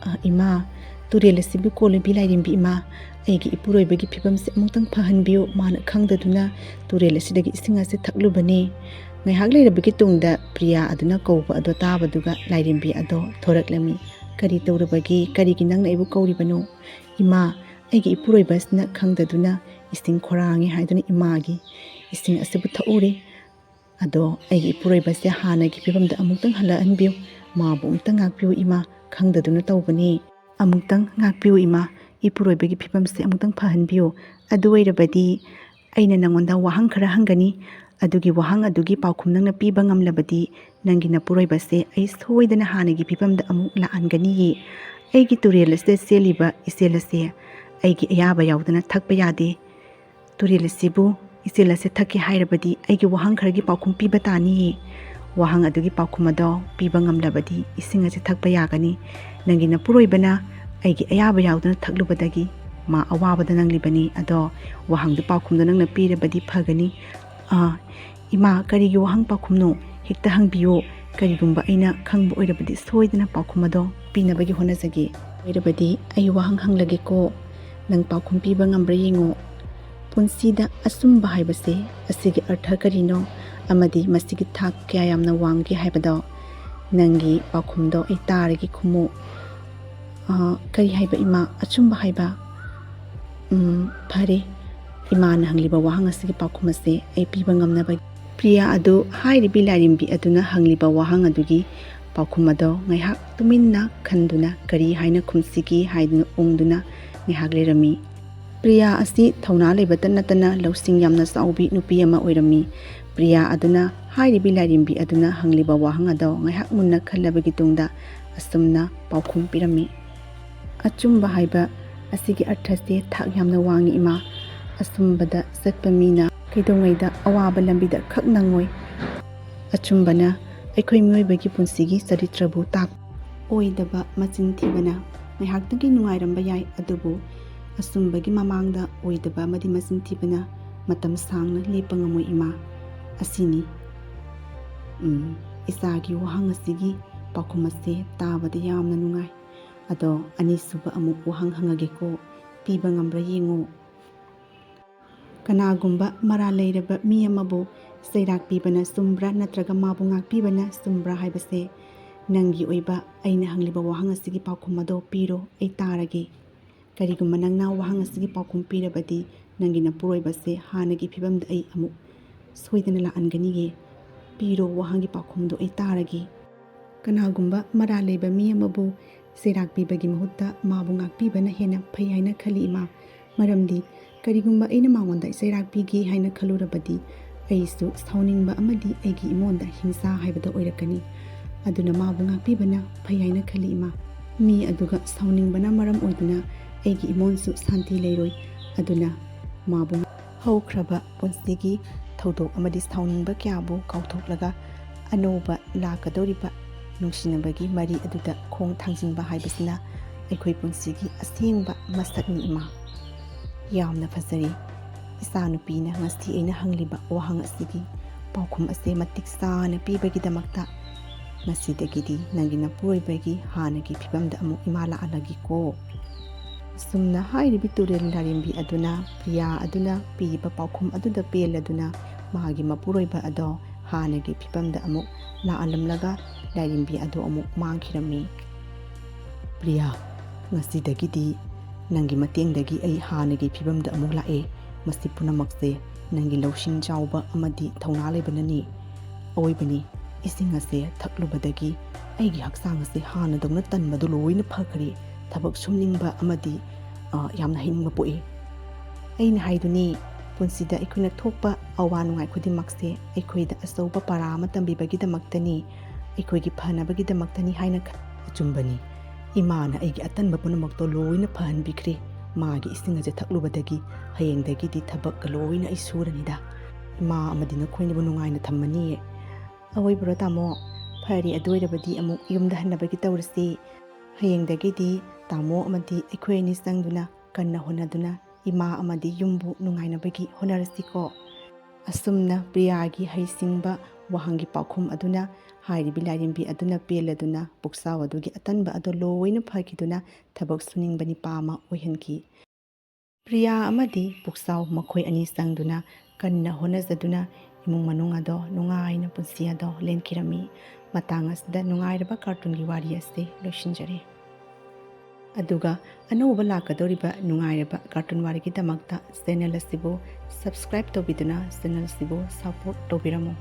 "ꯑ, ꯏꯃꯥ, ꯇꯨꯔꯦꯜ ꯑꯁꯤꯕꯨ ꯀꯣꯜꯂꯤꯕꯤ ꯂꯥꯏꯔꯦꯝꯕꯤ ꯏꯃꯥ, ꯑꯩꯒꯤ ꯏꯄꯨꯔꯣꯏꯕꯒꯤ ꯐꯤꯕꯝꯁꯦ ꯑꯃꯨꯛꯇꯪ ꯐꯍꯟꯕꯤꯌꯨ, ꯃꯥꯅ ꯈꯪꯗꯗꯨꯅ ꯇꯨꯔꯦꯜ ꯑꯁꯤꯗꯒꯤ ꯏꯁꯤꯡ ꯑꯁꯤ ꯊꯛꯂꯨꯕꯅꯤ꯫" ꯉꯥꯏꯍꯥꯛ ꯂꯩꯔꯕꯒꯤ ꯇꯨꯡꯗ ꯄ꯭ꯔꯤꯌꯥ ꯑꯗꯨꯅ ꯀꯧꯕ ꯑꯗꯣ ꯇꯥꯕꯗꯨꯒ ꯂꯥꯏꯔꯦꯝꯕꯤ ꯑꯗꯣ ꯊꯣꯔꯛꯂꯝꯃꯤ꯫ "ꯀꯔꯤ ꯇꯧꯔꯕꯒꯦ? ꯀꯔꯤꯒꯤ ꯅꯪꯅ ꯑꯩꯕꯨ ꯀꯧꯔꯤꯕꯅꯣ?" "ꯏꯃꯥ, ꯑꯩꯒꯤ ꯏꯄꯨꯔꯣꯏꯕ ꯑꯁꯤꯅ ꯈꯪꯗꯗꯨꯅ ꯏꯁꯤꯡ ꯈꯣꯔꯥꯡꯉꯤ ꯍꯥꯏꯗꯨꯅ ꯏꯃꯥꯒꯤ ꯏꯁꯤꯡ ꯑꯁꯤꯕꯨ ꯊꯛꯎꯔꯦ꯫ ꯑꯗꯣ ꯑꯩꯒꯤ ꯏꯄꯨꯔꯣꯏꯕꯁꯦ ꯍꯥꯟꯅꯒꯤ ꯐꯤꯕꯝꯗ ꯑꯃꯨꯛꯇꯪ ꯍꯜꯂꯛꯍꯟꯕꯤꯌꯨ꯫ ꯃꯥꯕꯨ ꯑꯃꯨꯛꯇꯪ ꯉꯥꯛꯄꯤꯌꯨ ꯏꯃꯥ, ꯈꯪꯗꯗꯨꯅ ꯇꯧꯕꯅꯤ꯫ ꯑꯃꯨꯛꯇꯪ ꯉꯥꯛꯄꯤꯌꯨ ꯏꯃꯥ, ꯏꯄꯨꯔꯣꯏꯕꯒꯤ ꯐꯤꯕꯝꯁꯦ ꯑꯃꯨꯛꯇꯪ ꯐꯍꯟꯕꯤꯌꯨ꯫ ꯑꯗꯨ ꯑꯣꯏꯔꯕꯗꯤ ꯑꯩꯅ ꯅꯪꯉꯣꯟꯗ ꯋꯥꯍꯪ ꯈꯔ ꯍꯪꯒꯅꯤ꯫ ꯑꯗꯨꯒꯤ ꯋꯥꯍꯪ ꯑꯗꯨꯒꯤ ꯄꯥꯎꯈꯨꯝ ꯅꯪꯅ ꯄꯤꯕ ꯉꯝꯂꯕꯗꯤ ꯅꯪꯒꯤ ꯅꯄꯨꯔꯣꯏꯕꯁꯦ ꯑꯩ ꯁꯣꯏꯗꯅ ꯍꯥꯟꯅꯒꯤ ꯐꯤꯕꯝꯗ ꯑꯃꯨꯛ ꯂꯥꯛꯍꯟꯒꯅꯤꯌꯦ꯫ ꯑꯩꯒꯤ ꯇꯨꯔꯦꯜ ꯑꯁꯤꯗ ꯆꯦꯜꯂꯤꯕ ꯏꯆꯦꯜ ꯑꯁꯦ ꯑꯩꯒꯤ ꯑꯌꯥꯕ ꯌꯥꯎꯗꯅ ꯊꯛꯄ ꯌꯥꯗꯦ꯫ ꯇꯨꯔꯦꯜ ꯑꯁꯤꯕꯨ ꯏꯆꯦꯜ ꯑꯁꯦ ꯊꯛꯀꯦ ꯍꯥꯏꯔꯕꯗꯤ ꯑꯩꯒꯤ ꯋꯥꯍꯪ ꯈꯔꯒꯤ ꯄꯥꯎꯈꯨꯝ ꯄꯤꯕ ꯇꯥꯅꯤꯌꯦ꯫ ꯋꯥꯍꯪ ꯑꯗꯨꯒꯤ ꯄꯥꯎꯈꯨꯝ ꯑꯗꯣ ꯄꯤꯕ ꯉꯝꯂꯕꯗꯤ ꯏꯁꯤꯡ ꯑꯁꯤ ꯊꯛꯄ ꯌꯥꯒꯅꯤ꯫ ꯅꯪꯒꯤ ꯅꯄꯨꯔꯣꯏꯕꯅ ꯑꯩꯒꯤ ꯑꯌꯥꯕ ꯌꯥꯎꯗꯅ ꯊꯛꯂꯨꯕꯗꯒꯤ ꯃꯥ ꯑꯋꯥꯕꯗ ꯅꯪꯂꯤꯕꯅꯤ꯫ ꯑꯗꯣ ꯋꯥꯍꯪꯗꯨ ꯄꯥꯎꯈꯨꯝꯗꯣ ꯅꯪꯅ ꯄꯤꯔꯕꯗꯤ ꯐꯒꯅꯤ꯫" "ꯑꯥ, ꯏꯃꯥ, ꯀꯔꯤꯒꯤ ꯋꯥꯍꯪ ꯄꯥꯎꯈꯨꯝꯅꯣ? ꯍꯦꯛꯇ ꯍꯪꯕꯤꯌꯨ꯫ ꯀꯔꯤꯒꯨꯝꯕ ꯑꯩꯅ ꯈꯪꯕ ꯑꯣꯏꯔꯕꯗꯤ ꯁꯣꯏꯗꯅ ꯄꯥꯎꯈꯨꯝ ꯑꯗꯣ ꯄꯤꯅꯕꯒꯤ ꯍꯣꯠꯅꯖꯒꯦ꯫ ꯑꯣꯏꯔꯕꯗꯤ ꯑꯩ ꯋꯥꯍꯪ ꯍꯪꯂꯒꯦꯀꯣ꯫ ꯅꯪ ꯄꯥꯎꯈꯨꯝ ꯄꯤꯕ ꯉꯝꯕ꯭ꯔꯥ ꯌꯦꯡꯉꯣ꯫ ꯄꯨꯟꯁꯤꯗ ꯑꯆꯨꯝꯕ ꯍꯥꯏꯕꯁꯦ ꯑꯁꯤꯒꯤ ꯑꯔꯊ ꯀꯔꯤꯅꯣ? ꯑꯃꯗꯤ ꯃꯁꯤꯒꯤ ꯊꯥꯛ ꯀꯌꯥ ꯌꯥꯝꯅ ꯋꯥꯡꯒꯦ ꯍꯥꯏꯕꯗꯣ "ꯅꯪꯒꯤ ꯄꯥꯎꯈꯨꯝꯗꯣ ꯑꯩ ꯇꯥꯔꯒꯦ, ꯈꯨꯝꯃꯨ꯫ ꯑ, ꯀꯔꯤ ꯍꯥꯏꯕ ꯏꯃꯥ? ꯑꯆꯨꯝꯕ ꯍꯥꯏꯕ?" "ꯎꯝ, ꯐꯔꯦ꯫ ꯏꯃꯥꯅ ꯍꯪꯂꯤꯕ ꯋꯥꯍꯪ ꯑꯁꯤꯒꯤ ꯄꯥꯎꯈꯨꯝ ꯑꯁꯦ ꯑꯩ ꯄꯤꯕ ꯉꯝꯅꯕ꯫" ꯄ꯭ꯔꯤꯌꯥ ꯑꯗꯨ ꯍꯥꯏꯔꯤꯕꯤ ꯂꯥꯏꯔꯦꯝꯕꯤ ꯑꯗꯨꯅ ꯍꯪꯂꯤꯕ ꯋꯥꯍꯪ ꯑꯗꯨꯒꯤ ꯄꯥꯎꯈꯨꯝ ꯑꯗꯣ ꯉꯥꯏꯍꯥꯛ ꯇꯨꯃꯤꯟꯅ ꯈꯟꯗꯨꯅ ꯀꯔꯤ ꯍꯥꯏꯅ ꯈꯨꯝꯁꯤꯒꯦ ꯍꯥꯏꯗꯨꯅ ꯎꯪꯗꯨꯅ ꯉꯥꯏꯍꯥꯛ ꯂꯩꯔꯝꯃꯤ꯫ ꯄ꯭ꯔꯤꯌꯥ ꯑꯁꯤ ꯊꯧꯅꯥ ꯂꯩꯕꯇ ꯅꯠꯇꯅ ꯂꯧꯁꯤꯡ ꯌꯥꯝꯅ ꯆꯥꯎꯕꯤ ꯅꯨꯄꯤ ꯑꯃ ꯑꯣꯏꯔꯝꯃꯤ꯫ ꯄ꯭ꯔꯤꯌꯥ ꯑꯗꯨꯅ ꯍꯥꯏꯔꯤꯕꯤ ꯂꯥꯏꯔꯦꯝꯕꯤ ꯑꯗꯨꯅ ꯍꯪꯂꯤꯕ ꯋꯥꯍꯪ ꯑꯗꯣ ꯉꯥꯏꯍꯥꯛ ꯃꯨꯟꯅ ꯈꯜꯂꯕꯒꯤ ꯇꯨꯡꯗ ꯑꯁꯨꯝꯅ ꯄꯥꯎꯈꯨꯝ ꯄꯤꯔꯝꯃꯤ꯫ "ꯑꯆꯨꯝꯕ ꯍꯥꯏꯕ ꯑꯁꯤꯒꯤ ꯑꯔꯊꯁꯦ ꯊꯥꯛ ꯌꯥꯝꯅ ꯋꯥꯡꯉꯤ ꯏꯃꯥ꯫ ꯑꯆꯨꯝꯕꯗ ꯆꯠꯄ ꯃꯤꯅ ꯀꯩꯗꯧꯉꯩꯗ ꯑꯋꯥꯕ ꯂꯝꯕꯤꯗ ꯈꯛ ꯅꯪꯉꯣꯏ꯫ ꯑꯆꯨꯝꯕꯅ ꯑꯩꯈꯣꯏ ꯃꯤꯑꯣꯏꯕꯒꯤ ꯄꯨꯟꯁꯤꯒꯤ ꯆꯔꯤꯇ꯭ꯔꯕꯨ ꯇꯥꯛ ꯑꯣꯏꯗꯕ ꯃꯆꯤꯟ ꯊꯤꯕꯅ ꯉꯥꯏꯍꯥꯛꯇꯪꯒꯤ ꯅꯨꯡꯉꯥꯏꯔꯝꯕ ꯌꯥꯏ, ꯑꯗꯨꯕꯨ ꯑꯆꯨꯝꯕꯒꯤ ꯃꯃꯥꯡꯗ ꯑꯣꯏꯗꯕ ꯑꯃꯗꯤ ꯃꯆꯤꯟ ꯊꯤꯕꯅ ꯃꯇꯝ ꯁꯥꯡꯅ ꯂꯦꯞꯄ ꯉꯝꯃꯣꯏ ꯏꯃꯥ꯫ ꯑꯁꯤꯅꯤ꯫ ꯎꯝ, ꯏꯆꯥꯒꯤ ꯋꯥꯍꯪ ꯑꯁꯤꯒꯤ ꯄꯥꯎꯈꯨꯝ ꯑꯁꯦ ꯇꯥꯕꯗ ꯌꯥꯝꯅ ꯅꯨꯡꯉꯥꯏ꯫ ꯑꯗꯣ ꯑꯅꯤꯁꯨꯕ ꯑꯃꯨꯛ ꯋꯥꯍꯪ ꯍꯪꯉꯒꯦꯀꯣ, ꯄꯤꯕ ꯉꯝꯕ꯭ꯔꯥ ꯌꯦꯡꯉꯣ꯫ ꯀꯅꯥꯒꯨꯝꯕ ꯃꯔꯥꯜ ꯂꯩꯔꯕ ꯃꯤ ꯑꯃꯕꯨ ꯆꯩꯔꯥꯛ ꯄꯤꯕꯅ ꯆꯨꯝꯕ꯭ꯔꯥ ꯅꯠꯇ꯭ꯔꯒ ꯃꯥꯕꯨ ꯉꯥꯛꯄꯤꯕꯅ ꯆꯨꯝꯕ꯭ꯔꯥ ꯍꯥꯏꯕꯁꯦ ꯅꯪꯒꯤ ꯑꯣꯏꯕ ꯑꯩꯅ ꯍꯪꯂꯤꯕ ꯋꯥꯍꯪ ꯑꯁꯤꯒꯤ ꯄꯥꯎꯈꯨꯝ ꯑꯗꯣ ꯄꯤꯔꯣ, ꯑꯩ ꯇꯥꯔꯒꯦ꯫ ꯀꯔꯤꯒꯨꯝꯕ ꯅꯪꯅ ꯋꯥꯍꯪ ꯑꯁꯤꯒꯤ ꯄꯥꯎꯈꯨꯝ ꯄꯤꯔꯕꯗꯤ ꯅꯪꯒꯤ ꯅꯄꯨꯔꯣꯏꯕꯁꯦ ꯍꯥꯟꯅꯒꯤ ꯐꯤꯕꯝꯗ ꯑꯩ ꯑꯃꯨꯛ ꯁꯣꯏꯗꯅ ꯂꯥꯛꯍꯟꯒꯅꯤꯌꯦ꯫ ꯄꯤꯔꯣ, ꯋꯥꯍꯪꯒꯤ ꯄꯥꯎꯈꯨꯝꯗꯣ ꯑꯩ ꯇꯥꯔꯒꯦ꯫ ꯀꯅꯥꯒꯨꯝꯕ ꯃꯔꯥꯜ ꯂꯩꯕ ꯃꯤ ꯑꯃꯕꯨ ꯆꯩꯔꯥꯛ ꯄꯤꯕꯒꯤ ꯃꯍꯨꯠꯇ ꯃꯥꯕꯨ ꯉꯥꯛꯄꯤꯕꯅ ꯍꯦꯟꯅ ꯐꯩ ꯍꯥꯏꯅ ꯈꯜꯂꯤ ꯏꯃꯥ꯫ ꯃꯔꯝꯗꯤ ꯀꯔꯤꯒꯨꯝꯕ ꯑꯩꯅ ꯃꯉꯣꯟꯗ ꯆꯩꯔꯥꯛ ꯄꯤꯒꯦ ꯍꯥꯏꯅ ꯈꯜꯂꯨꯔꯕꯗꯤ ꯑꯩꯁꯨ ꯁꯥꯎꯅꯤꯡꯕ ꯑꯃꯗꯤ ꯑꯩꯒꯤ ꯏꯃꯣꯟꯗ ꯍꯤꯡꯁꯥ ꯍꯥꯏꯕꯗꯣ ꯑꯣꯏꯔꯛꯀꯅꯤ꯫ ꯑꯗꯨꯅ ꯃꯥꯕꯨ ꯉꯥꯛꯄꯤꯕꯅ ꯐꯩ ꯍꯥꯏꯅ ꯈꯜꯂꯤ ꯏꯃꯥ꯫ ꯃꯤ ꯑꯗꯨꯒ ꯁꯥꯎꯅꯤꯡꯕꯅ ꯃꯔꯝ ꯑꯣꯏꯗꯨꯅ ꯑꯩꯒꯤ ꯏꯃꯣꯟꯁꯨ ꯁꯥꯟꯇꯤ ꯂꯩꯔꯣꯏ꯫ ꯑꯗꯨꯅ ꯃꯥꯕꯨ ꯍꯧꯈ꯭ꯔꯕ ꯄꯨꯟꯁꯤꯒꯤ ꯊꯧꯗꯣꯛ ꯑꯃꯗꯤ ꯁꯥꯎꯅꯤꯡꯕ ꯀꯌꯥꯕꯨ ꯀꯥꯎꯊꯣꯛꯂꯒ ꯑꯅꯧꯕ ꯂꯥꯛꯀꯗꯧꯔꯤꯕ ꯅꯨꯡꯁꯤꯅꯕꯒꯤ ꯃꯔꯤ ꯑꯗꯨꯗ ꯈꯣꯡ ꯊꯥꯡꯖꯤꯟꯕ ꯍꯥꯏꯕꯁꯤꯅ ꯑꯩꯈꯣꯏ ꯄꯨꯟꯁꯤꯒꯤ ꯑꯁꯦꯡꯕ ꯃꯁꯛꯅꯤ ꯏꯃꯥ꯫ ꯌꯥꯝꯅ ꯐꯖꯔꯦ꯫ ꯏꯆꯥꯅꯨꯄꯤꯅ ꯉꯁꯤ ꯑꯩꯅ ꯍꯪꯂꯤꯕ ꯋꯥꯍꯪ ꯑꯁꯤꯒꯤ ꯄꯥꯎꯈꯨꯝ ꯑꯁꯦ ꯃꯇꯤꯛ ꯆꯥꯅ ꯄꯤꯕꯒꯤꯗꯃꯛꯇ ꯉꯁꯤꯗꯒꯤꯗꯤ ꯅꯪꯒꯤ ꯅꯄꯨꯔꯣꯏꯕꯒꯤ ꯍꯥꯟꯅꯒꯤ ꯐꯤꯕꯝꯗ ꯑꯃꯨꯛ ꯏꯃꯥ ꯂꯥꯛꯍꯜꯂꯒꯦꯀꯣ꯫ ꯑꯁꯨꯝꯅ ꯍꯥꯏꯔꯤꯕꯤ ꯇꯨꯔꯦꯜ ꯂꯥꯏꯔꯦꯝꯕꯤ ꯑꯗꯨꯅ ꯄ꯭ꯔꯤꯌꯥ ꯑꯗꯨꯅ ꯄꯤꯔꯤꯕ ꯄꯥꯎꯈꯨꯝ ꯑꯗꯨꯗ ꯄꯦꯜꯂꯗꯨꯅ ꯃꯥꯒꯤ ꯃꯄꯨꯔꯣꯏꯕ ꯑꯗꯣ ꯍꯥꯟꯅꯒꯤ ꯐꯤꯕꯝꯗ ꯑꯃꯨꯛ ꯂꯥꯛꯍꯜꯂꯝꯂꯒ ꯂꯥꯏꯔꯦꯝꯕꯤ ꯑꯗꯨ ꯑꯃꯨꯛ ꯃꯥꯡꯈꯤꯔꯝꯃꯤ꯫ "ꯄ꯭ꯔꯤꯌꯥ, ꯉꯁꯤꯗꯒꯤꯗꯤ ꯅꯪꯒꯤ ꯃꯇꯦꯡꯗꯒꯤ ꯑꯩ ꯍꯥꯟꯅꯒꯤ ꯐꯤꯕꯝꯗ ꯑꯃꯨꯛ ꯂꯥꯛꯑꯦ꯫ ꯃꯁꯤ ꯄꯨꯝꯅꯃꯛꯁꯦ ꯅꯪꯒꯤ ꯂꯧꯁꯤꯡ ꯆꯥꯎꯕ ꯑꯃꯗꯤ ꯊꯧꯅꯥ ꯂꯩꯕꯅꯅꯤ꯫ ꯑꯋꯣꯏꯕꯅꯤ, ꯏꯁꯤꯡ ꯑꯁꯦ ꯊꯛꯂꯨꯕꯗꯒꯤ ꯑꯩꯒꯤ ꯍꯛꯆꯥꯡ ꯑꯁꯦ ꯍꯥꯟꯅꯗꯧꯅ ꯇꯟꯕꯗꯨ ꯂꯣꯏꯅ ꯐꯈ꯭ꯔꯦ꯫ ꯊꯕꯛ ꯁꯨꯝꯅꯤꯡꯕ ꯑꯃꯗꯤ, ꯑ, ꯌꯥꯝꯅ ꯍꯩꯅꯤꯡꯕ ꯄꯣꯛꯏ꯫ ꯑꯩꯅ ꯍꯥꯏꯗꯨꯅꯤ, ꯄꯨꯟꯁꯤꯗ ꯑꯩꯈꯣꯏꯅ ꯊꯣꯛꯄ ꯑꯋꯥ ꯅꯨꯡꯉꯥꯏ ꯈꯨꯗꯤꯡꯃꯛꯁꯦ ꯑꯩꯈꯣꯏꯗ ꯑꯆꯧꯕ ꯄꯔꯥ ꯑꯃ ꯇꯝꯕꯤꯕꯒꯤꯗꯃꯛꯇꯅꯤ, ꯑꯩꯈꯣꯏꯒꯤ ꯐꯅꯕꯒꯤꯗꯃꯛꯇꯅꯤ ꯍꯥꯏꯅ ꯈ-" "ꯑꯆꯨꯝꯕꯅꯤ꯫ ꯏꯃꯥꯅ ꯑꯩꯒꯤ ꯑꯇꯟꯕ ꯄꯨꯝꯅꯃꯛꯇꯣ ꯂꯣꯏꯅ ꯐꯍꯟꯕꯤꯈ꯭ꯔꯦ꯫ ꯃꯥꯒꯤ ꯏꯁꯤꯡ ꯑꯁꯦ ꯊꯛꯂꯨꯕꯗꯒꯤ ꯍꯌꯦꯡꯗꯒꯤꯗꯤ ꯊꯕꯛꯀ ꯂꯣꯏꯅ ꯑꯩ ꯁꯨꯔꯅꯤꯗ꯫ ꯏꯃꯥ ꯑꯃꯗꯤ ꯅꯈꯣꯏꯅꯕꯨ ꯅꯨꯡꯉꯥꯏꯅ ꯊꯝꯃꯅꯤꯌꯦ꯫ ꯑꯋꯣꯏꯕ꯭ꯔꯣ ꯇꯥꯃꯣ? ꯐꯔꯦ, ꯑꯗꯨ ꯑꯣꯏꯔꯕꯗꯤ ꯑꯃꯨꯛ ꯌꯨꯝꯗ ꯍꯟꯅꯕꯒꯤ ꯇꯧꯔꯁꯤ꯫ ꯍꯌꯦꯡꯗꯒꯤꯗꯤ ꯇꯥꯃꯣ ꯑꯃꯗꯤ ꯑꯩꯈꯣꯏ ꯑꯅꯤ ꯆꯪꯗꯨꯅ ꯀꯟꯅ ꯍꯣꯠꯅꯗꯨꯅ ꯏꯃꯥ ꯑꯃꯗꯤ ꯌꯨꯝꯕꯨ ꯅꯨꯡꯉꯥꯏꯅꯕꯒꯤ ꯍꯣꯠꯅꯔꯁꯤꯀꯣ꯫" ꯑꯁꯨꯝꯅ ꯄ꯭ꯔꯤꯌꯥꯒꯤ ꯍꯩꯁꯤꯡꯕ ꯋꯥꯍꯪꯒꯤ ꯄꯥꯎꯈꯨꯝ ꯑꯗꯨꯅ ꯍꯥꯏꯔꯤꯕꯤ ꯂꯥꯏꯔꯦꯝꯕꯤ ꯑꯗꯨꯅ ꯄꯦꯜꯂꯗꯨꯅ ꯄꯨꯛꯆꯥꯎ ꯑꯗꯨꯒꯤ ꯑꯇꯟꯕ ꯑꯗꯣ ꯂꯣꯏꯅ ꯐꯈꯤꯗꯨꯅ ꯊꯕꯛ ꯁꯨꯅꯤꯡꯕ ꯅꯤꯄꯥ ꯑꯃ ꯑꯣꯏꯍꯟꯈꯤ꯫ ꯄ꯭ꯔꯤꯌꯥ ꯑꯃꯗꯤ ꯄꯨꯛꯆꯥꯎ ꯃꯈꯣꯏ ꯑꯅꯤ ꯆꯪꯗꯨꯅ ꯀꯟꯅ ꯍꯣꯠꯅꯖꯗꯨꯅ ꯏꯃꯨꯡ ꯃꯅꯨꯡ ꯑꯗꯣ ꯅꯨꯡꯉꯥꯏꯅ ꯄꯨꯟꯁꯤ ꯑꯗꯣ ꯂꯦꯟꯈꯤꯔꯝꯃꯤ꯫ ꯃꯇꯥꯡ ꯑꯁꯤꯗ ꯅꯨꯡꯉꯥꯏꯔꯕ ꯀꯥꯔꯇꯨꯟꯒꯤ ꯋꯥꯔꯤ ꯑꯁꯤ ꯂꯣꯏꯁꯤꯟꯖꯔꯦ꯫ ꯑꯗꯨꯒ ꯑꯅꯧꯕ ꯂꯥꯛꯀꯗꯧꯔꯤꯕ ꯅꯨꯡꯉꯥꯏꯔꯕ ꯀꯥꯔꯇꯨꯟ ꯋꯥꯔꯤꯒꯤꯗꯃꯛꯇ ꯆꯦꯅꯦꯜ ꯑꯁꯤꯕꯨ ꯁꯕꯁꯀ꯭ꯔꯥꯏꯕ ꯇꯧꯕꯤꯗꯨꯅ ꯆꯦꯅꯦꯜ ꯑꯁꯤꯕꯨ ꯁꯄꯣꯔꯠ ꯇꯧꯕꯤꯔꯝꯃꯨ꯫